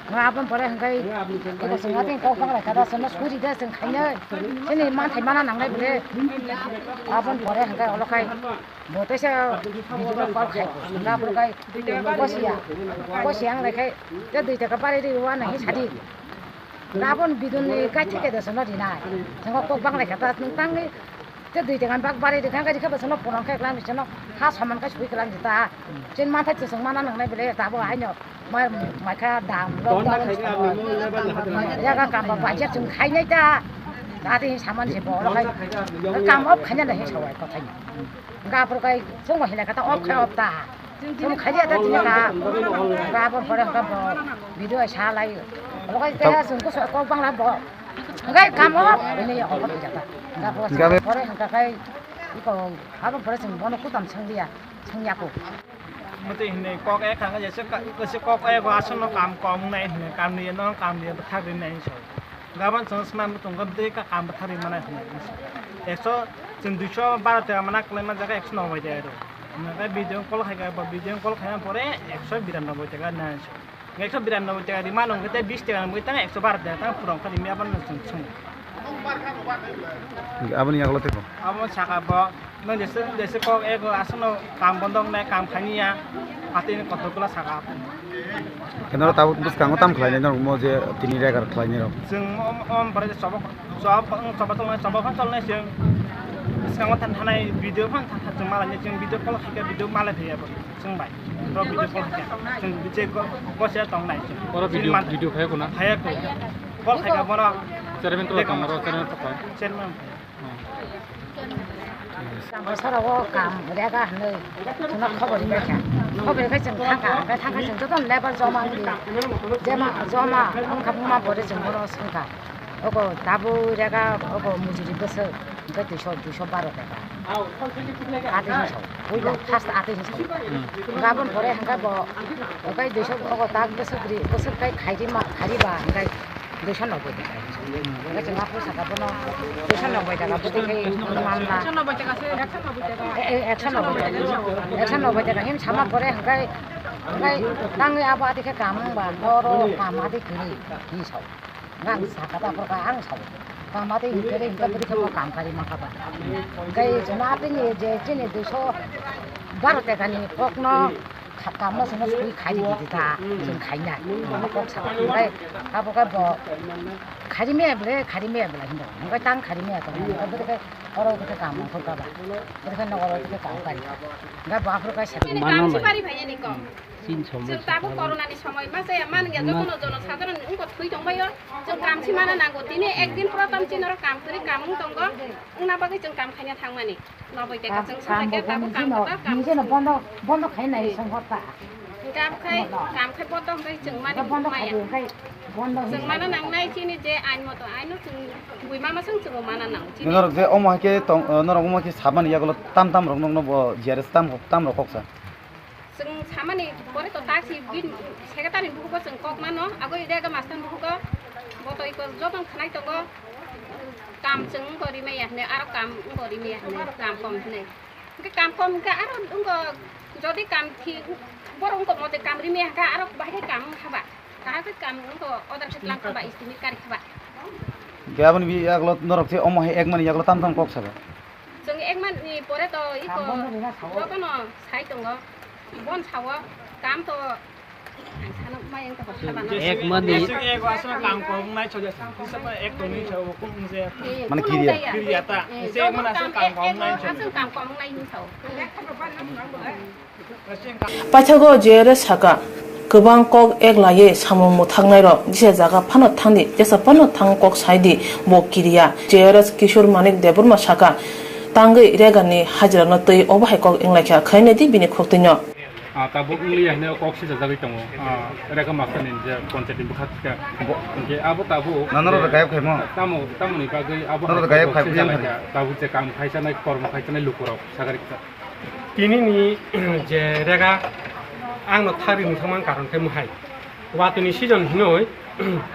Nga aboni pore hwnkhe eko chwng atini kok bang lai kha da, chwngno suri de chwng khainai. Chini manthai mana nangnai bole. Aboni pore hwnkhe olo khai bo teisa video call khai. Nga aboni khai kosiya. Kosiya wng lai khai te dui taka bari ri uanai hi sadi. Nga aboni video ni kaithai khe de chwngno rinai. Chwngno kok bang lai kha da, chwng tangni Te dui taka bak bari rikha, rikha bwswkno phone khe klang, bwswkno ha soman khe sui klang jita. Chini manthai chwng mana nangnai bole, tabo haino mai, mai kha dam, lockdown. Jaga kam ba paisa chwng khainai ta. Tati saman se bo khai. Kam off khaina nahi sawai kothai. Ga por kai chwng hila kata off khai off ta. Chwng khaidi ata tini ka. Ga por pore ka bo. Video sa lai. Bo kai kaya chwng ko so ko bangla bo. Hwnkhe kamo ini ya, obo twijak kha. Hwnkhe abo Gabe- pore hwnkha khai iko abo pore chwng bono kutam sanglia, sangya ko. Muti hinwi kok ek kha, jese ka-, jese kok ego aswkno kam kom wngnai hinwi, kam ni no kam ni bwthak rinai hinwi sa. Gabon chwng swnam tongkha, bwtwi ka kam bwthar ri mano hinwi. Ekso, chwng duiso baro tega mana kwlaima jaga ekso noboi tega rw. Hwnkhai video call khaikha, bo video call khaina pore ekso biranoboi tega na hinwi. Ekso biranoboi tega ri mano hwnkhe tei bis tega noboi tang ekso baro tega tang purung kha ri maya bono chwng chwng. Aboni yagulo tei bo? Abo saka bo. Nang jese, jese kok ego aswkno kam bondo wngnai, kam khainiya, atwini kotor kwla saka. Khe norok tabuk bwskango tam khlainai norok mo je tini regar khlainai rok? Chwng mo, mo, mo, borok je chobok, chobok, chobok tongmani, chobok phano cholnai chwng. Bwskango than-, thanai video phano tha-, tha-, chwng malainai chwng video call khaikhe video malai thaiya bo chwng bai. Bro video call khaikhe chwng je go-, gose tongnai chwng. Oro video, video khaiya kuna? Khaiya ko. Call khaikhe bono. Chairman to tong oro, chairman to khai. Chairman. Bosorogo kam rega hinwi chwngno khobor rimai kha. Khobor rimai chwng thangkha, hwnkhe thangkha chwng jotono lebar joma wngdi. Jema, joma wngkha buma pore chwng bono swngkha. Ogo tabuk rega, ogo mujuri bwswk, hwnkhe duiso, duiso baro taka. Atwi hinwi sao. Puila first atwi hinwi sao. Hwnkhe aboni pore hwnkhe bo, hwnkhe duiso ogo tak bwswk ri, bwswk khai khairima, khairiba hwnkhe. Duiso noboi taka. Hwnkhe chwng aphuru saka bono duiso noboi taka bwtwi khai manla. Duiso noboi taka se, ekso noboi taka. E, e, ekso noboi taka. Ekso noboi taka him sama pore hwnkhe, hwnkhe tangwi abo atwi khe kam wngba, oro kam atwi kwrwi hinwi sao. Hwnkhe ang saka ta aphuru khe ang sao. Kam atwi hinwi kwrwi hwnkhe bwtwi khe bo kam kari mankha ba. Hwnkhe chwng atwini je chini duiso baro takani kokno Kha-, kamo songno sui khai di di ta, chwng khainai. Kok sa khai, abo khe bo khai di me ble, khai di me ble hindo. Hwnkhe tang khai di me ko. Hwnkhe bo khe oro khe kam khur ka ba. Bo khe no oro khe kam kari. Hwnkhe bo aphuru khe sa. Mano Kamsi lai. Pari phai ni ko. Chwng tabuk corona ni somoi ma chaya man ya jotono jono sadharon wngkha thwi tongbaio. Chwng kamsi mana nango. Tini ekdin prothom chini oro kam kwrwi kam wng tongo. Wngna bagwi chwng kam khaina thangmani. Noboi teka chwng saka khe tabuk kam kwtal kam. Nijeno bondo, bondo khai nai song hota. Hwnkhe abo khai kam khai bondo hwnkhe chwng mani maya. Bondo khai, khai bondo. Chwng mana nangnai chini je ain moto, aino chwng bui mama chwng chwng mana nang chini. Norok je omo hai khe tong, norok omo hai khe samani yagulo tam tam rok nokno bo G R S tam, tam rok kok sa. Chwng samani pore to taksi bin secretary bukugo chwng kok mano, agoi rega mastan bukugo boto iko joto khwnai tongo, kam chwng wngkha rimaya hwnwi, aro kam wngkha rimaya hwnwi, kam kom hwnwi. Hwnkhe kam kom hwnkhe aro wngkha, jodi kam thi borok wngkha mote kam rimaya hwnkhe aro bahai khe kam wngkha ba, kaham khe kam wngkha order khe tlang kha ba, estimate kari kha ba. Hwnkhe aboni bi yagulo norok se omo hai ek mani yagulo tam tam kok saka. Chwng ek mani pore to iko jotono sai tongo. Bon sao, kam to ang sano mai ang to basa bana. Ek mani. Ek asal kam kom nai choja sa. Sapa ek to ni sao kum je. Mane kiriya. Kiriya ta. Se ek mani asal kam kom nai choja. Asal kam kom nai ni sao. Paithago J R S saka, kwbang kok ek laiwi samung mwthaknairok jesa jaga phano thangdi, jesa phano thang kok saidi, bo kiriya. J R S Kishore Manik Debbarma saka, tangwi regani hajirano twi obo hai kok wnglaikha, khainai di bini khuktwino. Ah, tabuk wngli ya hino kok sijajagwi tongo. Ah, rega master ni je panchayat ni bwkha khe. Bo- Hwnkhe abo tabuk Nang norok je gayab khaimo? Tamo, tamoni bagwi abo Norok hai gayab kok khai, sijalaikha. Tabuk je kam khaisanai, kormo khaisanai lukurok sagarikha. Tini ni je rega ang no thari ni thangmang karon khe mohai. Watwi ni season hinoi,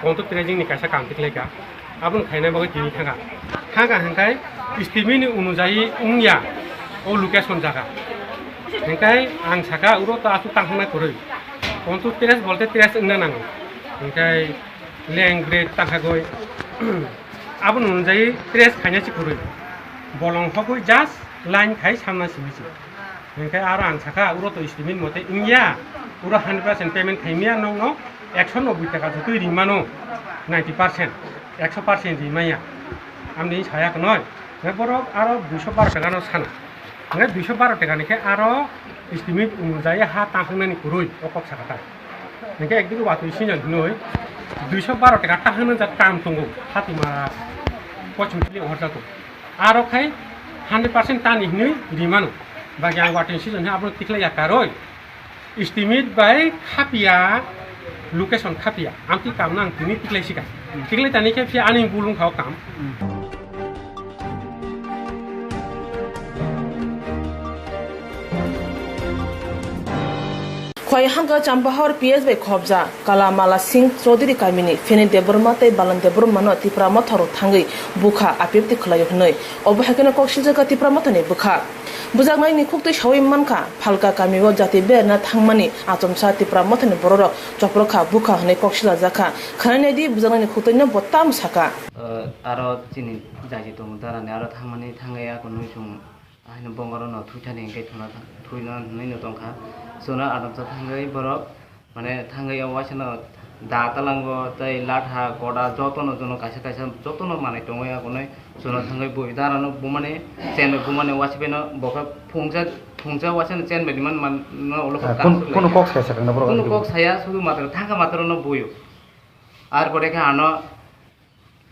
konto tracing ni kaisa kam tikhlai kha. Aboni khaina bagwi tini thangkha. Thangkha hwnkhe estimate ni unujayi wngya o location jaga. Hwnkhe ang saka uro to aswk tang hwnna kwrwi. Konto tres bolte tres wngna nango. Hwnkhe leng grade tangkhagwi aboni unujayi tres khaina se kwrwi. Bolong hogwi just line khai samna simi se. Hwnkhe aro ang sakha, uro to estimate mote wngya, uro hundred percent payment khaimya nokno ekso noboi taka jotoi rimano, ninety percent, ekso percent rimaya. Amni saya kwnoi, hwnkhe borok aro duiso baro taka no sana. Hwnkhe duiso baro taka ni khe aro estimate onujai ha tangkhnani kwrwi o kok sakha ta. Hwnkhe ekdigi watwi sino hinoi duiso baro taka tangkhnani jat kam tongo, Hatima Pochim Tili Horjato. Aro khai hundred percent tani hinwi rimano. Bagi ang watwi season hai abono tikhlai ya karwi. Estimate bai khapia Location khapia, amtwi kamno ang tini tiklai sika. Tiklai tani khe phiya ani bulung khao kam. Khwai hangka Champahor P S bai khobja Kala Mala Singh Chaudhary kamini Feni Debbarma tei Balan Debbarma no Tipra Motha rok thangwi bukha apipti khwlaio hwnwi. Obo hai kheno kok siljak kha Tipra Motha ni bwkha. Bujaknai ni khuktwi sawi mankha, Phalka kami o jati berna thangmani achomsa Tipra Motha ni borok rok choprok kha bukha hwnwi kok silajak kha. Khwnai nai di bujaknai ni khuktwi no bo tamo saka. Aro chini jaiti tongo darani aro thangmani thangwi ako nwi chwng. Ahino bongorok no thwi thani hwnkhe thuna thang-, thwino hwnwi no tongkha. Chwngno adamsa thangwi borok, mane, thangwi o waisano da talango tei latha koda jotono jono kaisa kaisa jotono manwi tongwi agonwi chwngno thangwi bui darano bumani chenbai bumani waisano bokhe phungsa phungsa waisano chenbai rimani man no ulo Ah, kok kun-, kasu kunu lai. Kok saya sakang na borok Kunu kok saya sudu matro thangka matro no buyo. Ar pore khe ano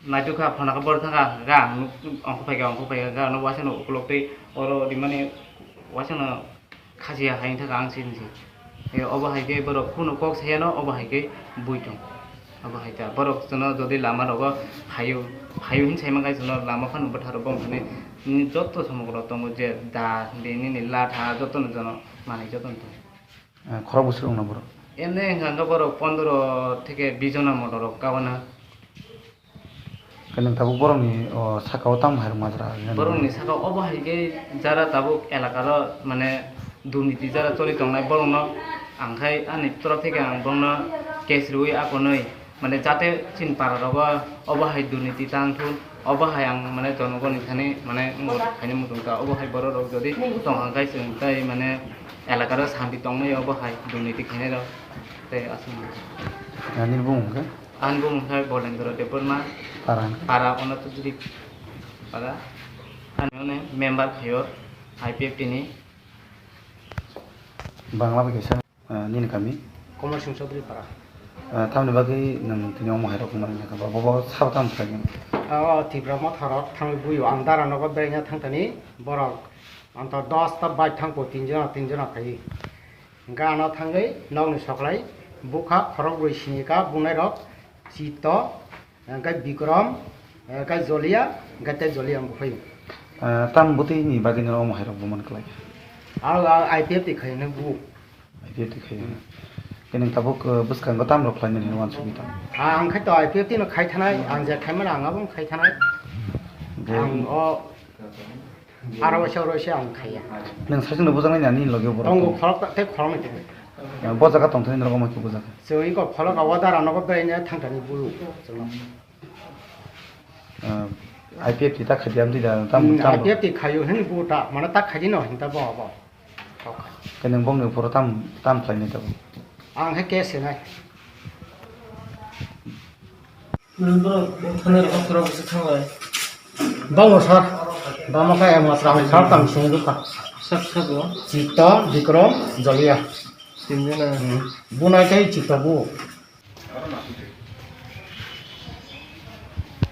Naitukha phone khe borok thangkha, ga ang nuk-, ongkho phaikha, ongkho phaikha, ga ano waisano ukulok tei oro rimani waisano khasiya hai thangkha ang sini se. E, obo hai khe borok kunu kok sayano, obo hai khe bui tong. Obo hai ta borok chwngno jodi lama rogo phaio, phaio hin sai mankha chwngno lama phano bwtharo bong thani nini joto somogro tongo je da, de nini latha jotono jono manwi jotono tongo. Eh, khorok bwswk wngna borok? Emne wngkha khe borok pondro theke bis jona moto rok kawana. Khe nwng tabuk borokni, o, saka-o tamo hai rok majra? Borokni saka obo hai khe jara tabuk elaka ro mane durniti jara choli tongnai borokno ang khai ani torof theke ang borokno case riui akonwi. Mane jate chini para rogo obo hai durniti tang thung, obo hai ang mane jonogoni thani mane wngbo khaini muchung ta, obo hai borok rok jodi tong hang khai chwng tai mane elaka ro santi tongmani obo hai durniti khainai rok tei aswk. Ani bumung khe? Ani bumung khe Bolendra Debbarma, Para. Para Onatujri Para. Ani one member khaio I P F T ni. Bangla bai kaisa. Ah, nini kami? Komor Singh Chaudhary Para. Ah, tamni bagwi nwng tini omo hai rok wngmani kha, bo, bo, bo sabo tamo khlai nini? Ah, o Tipra Motha rok thangwi buio, ang dara nogo beraina thangtani borok anto dos ta bike thangpo, tin jona, tin jona khai. Hwnkhe ano thangwi nokni soklai bukha khorok brwi sini ka bunai rok Chito, hwnkhe Bikrom, hwnkhe Jolia, hwnkhe tei Jolia wng buphai. Ah, tam bwtwi ni bagwi no omo hai rok buman khlai? Aro I P F T khai hwnwi bu. I P F T khai hwnwi. Khe nwng tabuk, uh, bwskango tam rok khlaimani hwnwi uansukgwi tong? Ah, ang khai to I P F T no khai thanai, ang je khaimani ang abo khai thanai. Bo- Ang o aro waisa oro waisa ang khaiya. Nwng saichung no bujaknai nani logi borok Tongo tongo? Khorok ta-, tei khoroknwi tongo. Ah, bo jaga tongthani norok omo khe bujak? Chwng iko khorok o dara nogo beraina thangthani bulu chwngno. Ah, I P F T ta khaidi amtwi da, tam, Hmm, tam I P F T khaio hwnwi buo ta, mane ta khaidi no hinta bo, bo. Khe nwng bongni uphoro tam, tam khlainai tabuk? Ang khe case hinai. Nini borok thani rok khorok bwswk thanglai. Bango sir, bama khe emo sir, ang sir tam sini dukha. Sir, sir bo? Chito, Bikrom, Jolia. Tinjona. Hmm. Bunai khe Chito bu.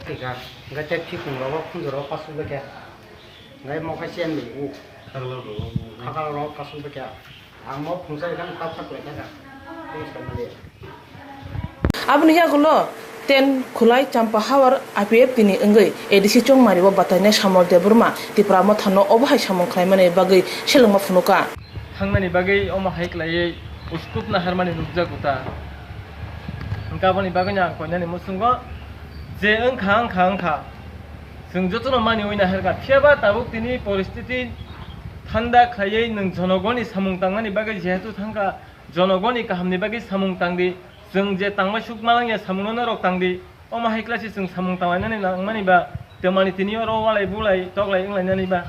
Tika, hingke tei phikung rogo khunju rogo kasu beke. Hingke mokhe chen ni u. Khakal rogo kasu beke. Ang mo phungsa ikan tak tak lekha ka. Phungsa mali. Aboni yagulo ten Khulai Champa Hawar I P F T ni wngwi A D C Chongmari o batainai Samol Debbarma Tipra Motha no obo hai samung khlaimani bagwi selengma phunukha. Thangnani bagwi omo hai khlaiwi uskupna harmani nukjago ta. Hwnkhe aboni bagwino ang koinani muchungo je wngkha, wngkha, wngkha. Chwng jotono maniwi naharkha. Phiyaba tabuk tini poristiti thanda khlaiwi nwng jonogoni samung tangnani bagwi jehetu thangkha, jonogoni kahamni bagwi samung tangdi. Chwng je tangbai suk malangya samungno norok tangdi. Omo hai khlai se chwng samung tanglainani nangmani ba, twmani tini oro walai bulai toklai wnglainani ba.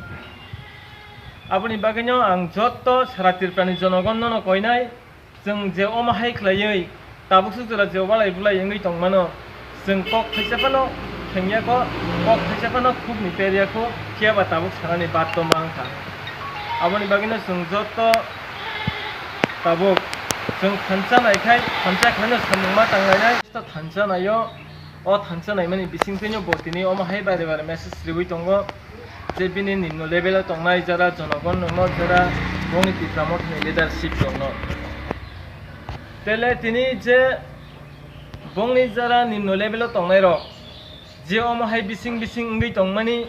Aboni bagwino ang jotto sara Tripurani jonogon nono koinai, chwng je omo hai khlaiwi tabuk suk jora je walai bulai wngwi tongmano, chwng kok thaisa phano khengya kho, kok thaisa phano khukni perya kho, phiyaba tabuk sanani baat tongma wngkha. Aboni bagwino chwng jotto tabuk chwng thansa naikhai, thansa khlaino samung ma tanglainai. Thansa naio, o thansa naimani bisingtwino bo tini omo hai bare bare message riui tongo je bini nimno level o tongnai jara jonogon rokno, jara bongni Tipra Mothani leadership rokno. Tele tini je Bongni jara nimno level o tongnairok je omo hai bising bising wngwi tongmani,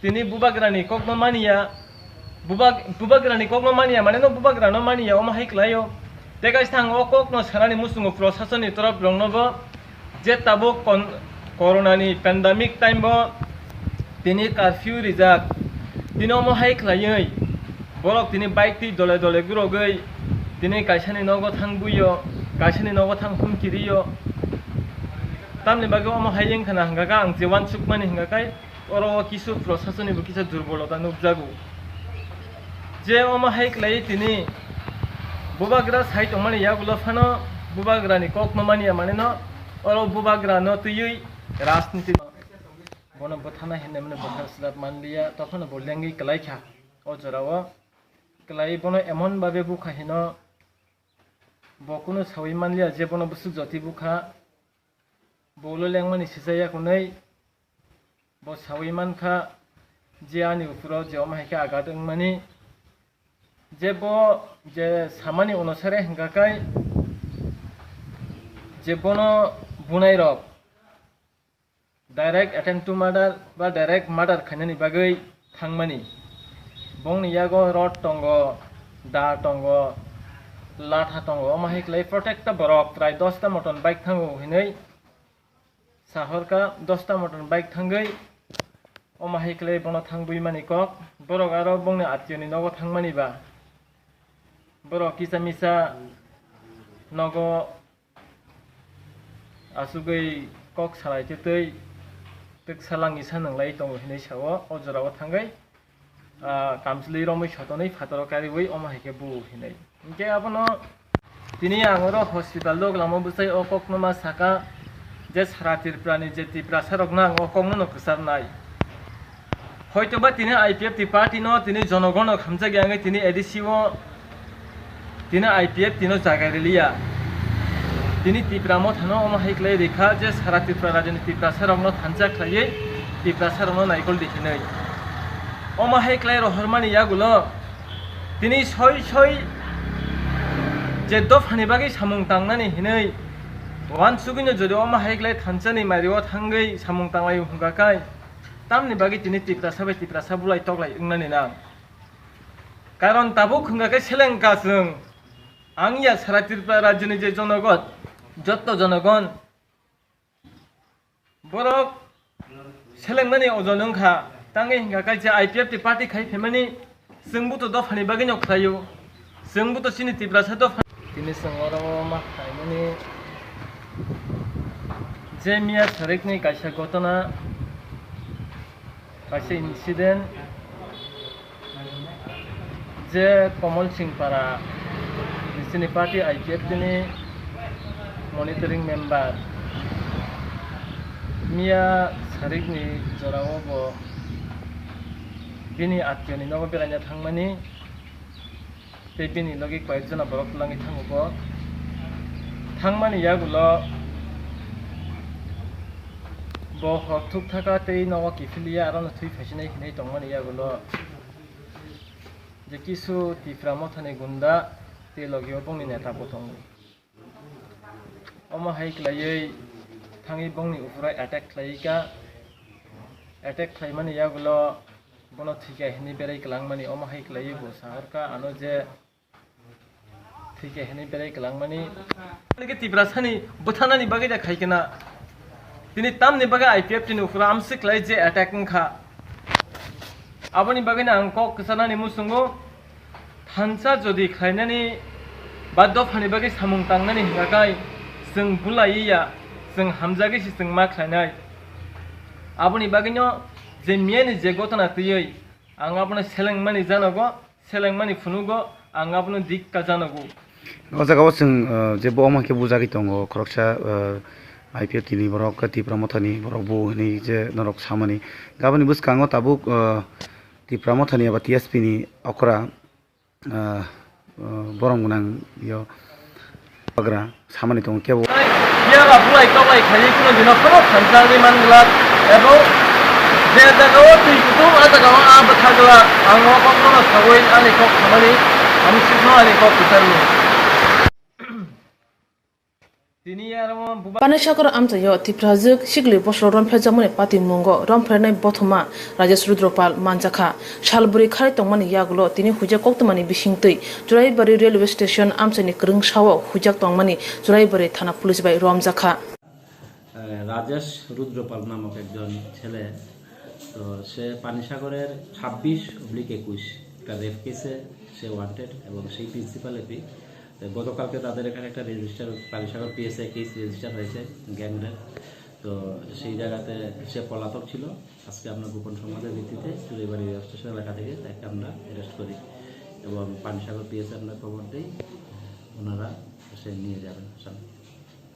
tini bubagrani kokno maniya, bubag-, bubagrani kokno maniya, mane no bubagrano maniya, omo hai klaio. Tei kaisa ang o kokno sanani muchungo prosasonni torop roknobo je tabuk kon-, corona ni pandemic time o tini curfew rijak, tini omo hai khlaiwi borok tini bike twi dole dole gurogwi tini kaisani nogo thang buio, kaisani nogo thang humki rio. Tamni bagwi omo hai wngkha na hwnka khe ang je uansukmani hwnka khe oro o kisu prosasonni bo kisa durbolota nukjago. Je omo hai khlaiwi tini bubagra sai tongmani yagulo phano bubagrani kokno maniya maneno oro bubagrano twiwi rajniti bono bwthana hinwi mano bwthar slap manliya, tokhono bo lengwi kwlaikha o jorao. Kwlaiwi bono emon babe bukha hino bo kunu sawi manliya je bono bwswk jotwi bukha. Bo ulo lengmani sijaya hwnwi bo sawi mankha je ani uphuro je omo hai khe agat wngmani. Je bo je samani onusare hwnka khe je bono bunairok direct attempt to murder ba direct murder khainani bagwi thangmani. Bongni yago rod tongo, da tongo, latha tongo, omo hai khlai protecta borok prai dosta moton bike thango hinwi sahorkha, dosta moton bike thangwi omo hai khlai bono thangwi mani kok, borok aro bongni atiyoni nogo thangmani ba borok kisa misa nogo asugwi kok salai twi twi twksa langni sa nwnglai tongo hinwi sao. O jorao thangwi, ah, kamchwlwi romwi sotonwi phataro kariwi omo hai khe bu hinwi. Hinkhe abono tini ang oro hospital dok lama bwsai o kokno ma saka je sara Tripura ni je Tiprasa rokno ang o kokno no kwcharnai. Hoitoba tini I P F T party no tini jonogon rok hamjak ya wngwi tini A D C o tini I P F T no jaga riliya. Tini Tipra Motha no omo hai khlai rikha je sara Tripura rajyoni Tiprasa rokno thansa khlaiwi Tiprasa rokno naikol di hinwi. Omo hai khlai rohormani yagulo tini soi soi je dophani bagwi samung tangnani hinwi uansugwino jodi omo hai khlai thansani mario thangwi samung tanglai hwnka khe tamni bagwi tini Tiprasa bai Tiprasa bulai toklai wngnani nang. Karon tabuk hwnka khe seleng ka chwng. Ang ya sara Tripura rajyoni je jonogon, jotto jonogon, borok selengmani ojon wngkha. Tangwi hwnka khe je I P F T party khai phaimani, chwngbo to dophani bagwino khlaio. Chwngbo to chini Tiprasa dopha. Tini chwng oro o ma khlaimani je miya sarikni kaisa gotona, kaisa incident, je Komol Singh Para, chini party I P F T ni monitoring member, miya sarikni jorao bo bini atiyoni nogo beraina thangmani. Tei bini logi koyekjona borok twlangwi thango bo. Thangmani yagulo bo hor thukthaka tei nogo kiphilwi ya, arono thwi phaisinai hinwi tongmani yagulo je kisu Tipra Mothani gunda tei logio bongni neta bo tongo. Omo hai khlaiwi thangwi bongni uphuro attack khlaiwi kha. Attack khlaimani yagulo bono thwikha hinwi berai kwlangmani, omo hai khlaiwi bo sahorkha ano je thwikha hinwi berai kwlangmani. Nini Tiprasani bwtharnani bagwi da khai khna. Tini tamni bagwi I P F T ni ukhuro amswk khlai je attack wngkha. Aboni bagwino ang kok kwcharnani muchungo. Thansa jodi khlainani ba dophani bagwi samung tangnani hwnka khe chwng bulaiwi ya, chwng hamjagwi se chwng ma khlainai. Aboni bagwino je miyani je gotona twiwi ang abono selengmani janogo, selengmani phunugo, ang abono dikka janogo. O jaga o chwng, uh, je bo omo khe bujagwi tongo, khoroksa, uh, I P F T ni borok, Tipra Mothani borok bo hinwi je norok samani. Aboni bwskango tabuk, uh, Tipra Mothani eba T S P ni okra, ah, ah, borong gwnang yo bagra samani tongo kebo. Phiya ba bulai toklai khlaiwi kuno dino phano thansa wngwi man glak, ebo je jaga o twi kutung a jaga o a bwtha glak, ang o kokno sawi ani kok samani, ang sikno ani kok kwcharni. Tini aro buba- Panisagar amchaio Tiprajwk sikli bosoro romphrejakmani patimungo romphrernai bothoma Rajesh Rudropal manjakha. Salbwrwi kharwi tongmani yagulo tini huijak koktwmani bisingtwi Churaibari railway station amchaini kwrwngsao huijak tongmani Churaibari thana police bai romjakha. আহ, রাজেশ রুদ্রপাল নামক একজন ছেলে। তো সে পানিসাগরের ছাব্বিশ অব্লিক একুশ একটা রেপ কেসে সে ওয়ান্টেড এবং সেই প্রিন্সিপাল এপি। তো গতকালকে তাদের এখানে একটা রেজিস্টার, পানিসাগর পিএসএ কেস রেজিস্টার হয়েছে গ্যাং রেপ। তো সেই জায়গাতে সে পলাতক ছিল। আজকে আমরা গোপন সংবাদের ভিত্তিতে চুড়াইবাড়ি রেল স্টেশন এলাকা থেকে তাকে আমরা অ্যারেস্ট করি এবং পানিসাগর পিএসএ আমরা খবর দিই, ওনারা সে নিয়ে যাবেন আসামি।